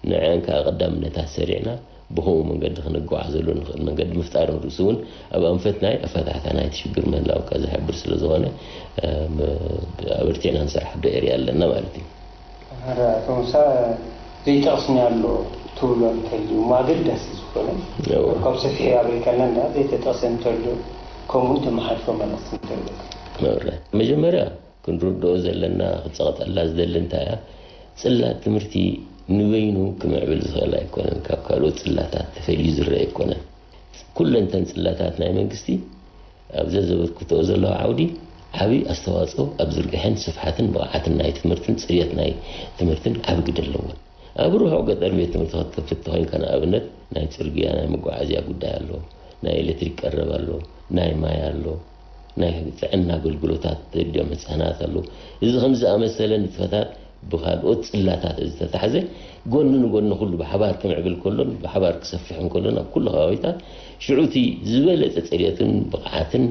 ንዐን ከኣ ቀዳምነታት ሰሪዕና ብኸምኡ መንገዲ ክንጓዓዘሉ ንኽእል መንገዲ ምፍጣር ንርእሱ እውን ኣብ ኣንፈት ናይ ኣፈታሕታ ናይቲ ሽግር ምህላው ከኣ ዝሕብር ስለ ዝኾነ ኣበርቲዕና ንሰርሓሉ ኤርያ ኣለና ማለት እዩ። ኣቶ ሙሳ ዘይጠቕስኒ ኣሎ ትብሎ እንተልዩ እሞ ኣገዳሲ ዝኾነ ካብ ሰፊሕ ኣበይካልና እንዳ ዘይተጠቕሰ እንተልዩ ከምኡ እንተመሓልፎ መልእኽቲ እንተልዩ መጀመርያ ክንርድኦ ዘለና ክፀቕጠላ ዝደሊ እንታይ እያ? ፅላት ትምህርቲ ንበይኑ ክምዕብል ዝኽእል ኣይኮነን፣ ካብ ካልኦት ፅላታት ተፈልዩ ዝረአ ኣይኮነን። ኩለንተን ፅላታት ናይ መንግስቲ ኣብ ዘዘበርክትኦ ዘለዋ ዓውዲ ዓብዪ ኣስተዋፅኦ ኣብ ዝርግሐን ስፍሓትን ብቕዓትን ናይ ትምህርትን ፅርየት ናይ ትምህርትን ዓብዪ ግደ ኣለወን። ኣብ ርሑቕ ገጠር ቤት ትምህርቲ ክትከፍት ተኾይንካ ንኣብነት ናይ ፅርግያ ናይ መጓዓዝያ ጉዳይ ኣሎ፣ ናይ ኤሌክትሪክ ቀረብ ኣሎ፣ ናይ ማይ ኣሎ፣ ናይ ጥዕና ኣገልግሎታት ዘድልዮም ህፃናት ኣሎ። እዚ ከምዚ ዝኣመሰለ ንጥፈታት ብኻልኦት ፅላታት ዝተታሕዘ ጎኒ ንጎኒ ኩሉ ብሓባር ክምዕብል ከሎን ብሓባር ክሰፍሕ እንከሎ ናብ ኩሉ ከባቢታት ሽዑ እቲ ዝበለፀ ፅርየትን ብቕዓትን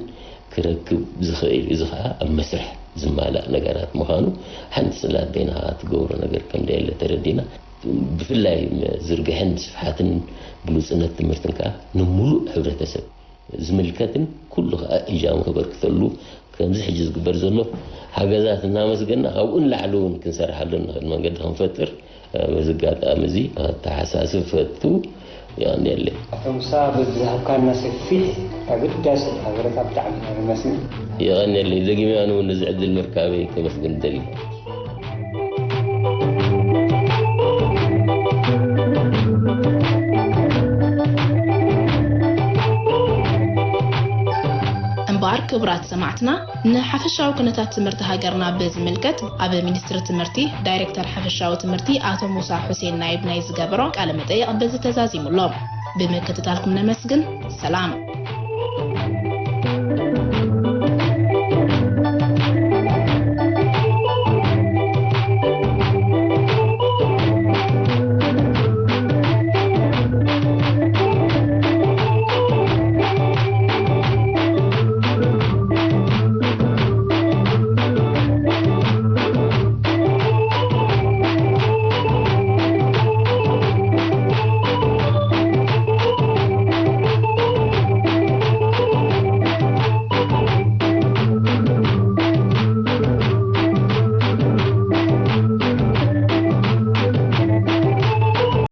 ክረክብ ዝኽእል እዩ። እዚ ከዓ ኣብ መስርሕ ዝማላእ ነገራት ምዃኑ ሓንቲ ፅላት በይንኻ ትገብሮ ነገር ከም ደየለ ተረዲና ብፍላይ ዝርግሐን ስፍሓትን ብሉፅነት ትምህርትን ከዓ ንሙሉእ ሕብረተሰብ ዝምልከትን ኩሉ ከዓ እጃሙ ከበርክተሉ ከምዚ ሕጂ ዝግበር ዘሎ ሓገዛት እናመስገና ካብኡ ንላዕሊ እውን ክንሰርሓሉ ንኽእል መንገዲ ክንፈጥር በዚ ኣጋጣሚ እዚ ኣተሓሳስብ ፈቱ። የቐንየለይ። ኣቶ ሙሳ በዚ ዝሃብካና ሰፊሕ ኣገዳሲ ሓበረታ ብጣዕሚ ኢና ነመስግን። የቐንየለይ። ደጊመ ኣነ እውን ነዚ ዕድል ምርካበይ ከመስግን እደሊ። እምበኣር ክቡራት ሰማዕትና ንሓፈሻዊ ኩነታት ትምህርቲ ሃገርና ብዝምልከት ኣብ ሚኒስትሪ ትምህርቲ ዳይሬክተር ሓፈሻዊ ትምህርቲ ኣቶ ሙሳ ሑሴን ናይብ ናይ ዝገበሮ ቃለ መጠይቕ በዚ ተዛዚሙ ኣሎ። ብምክትታልኩም ነመስግን። ሰላም።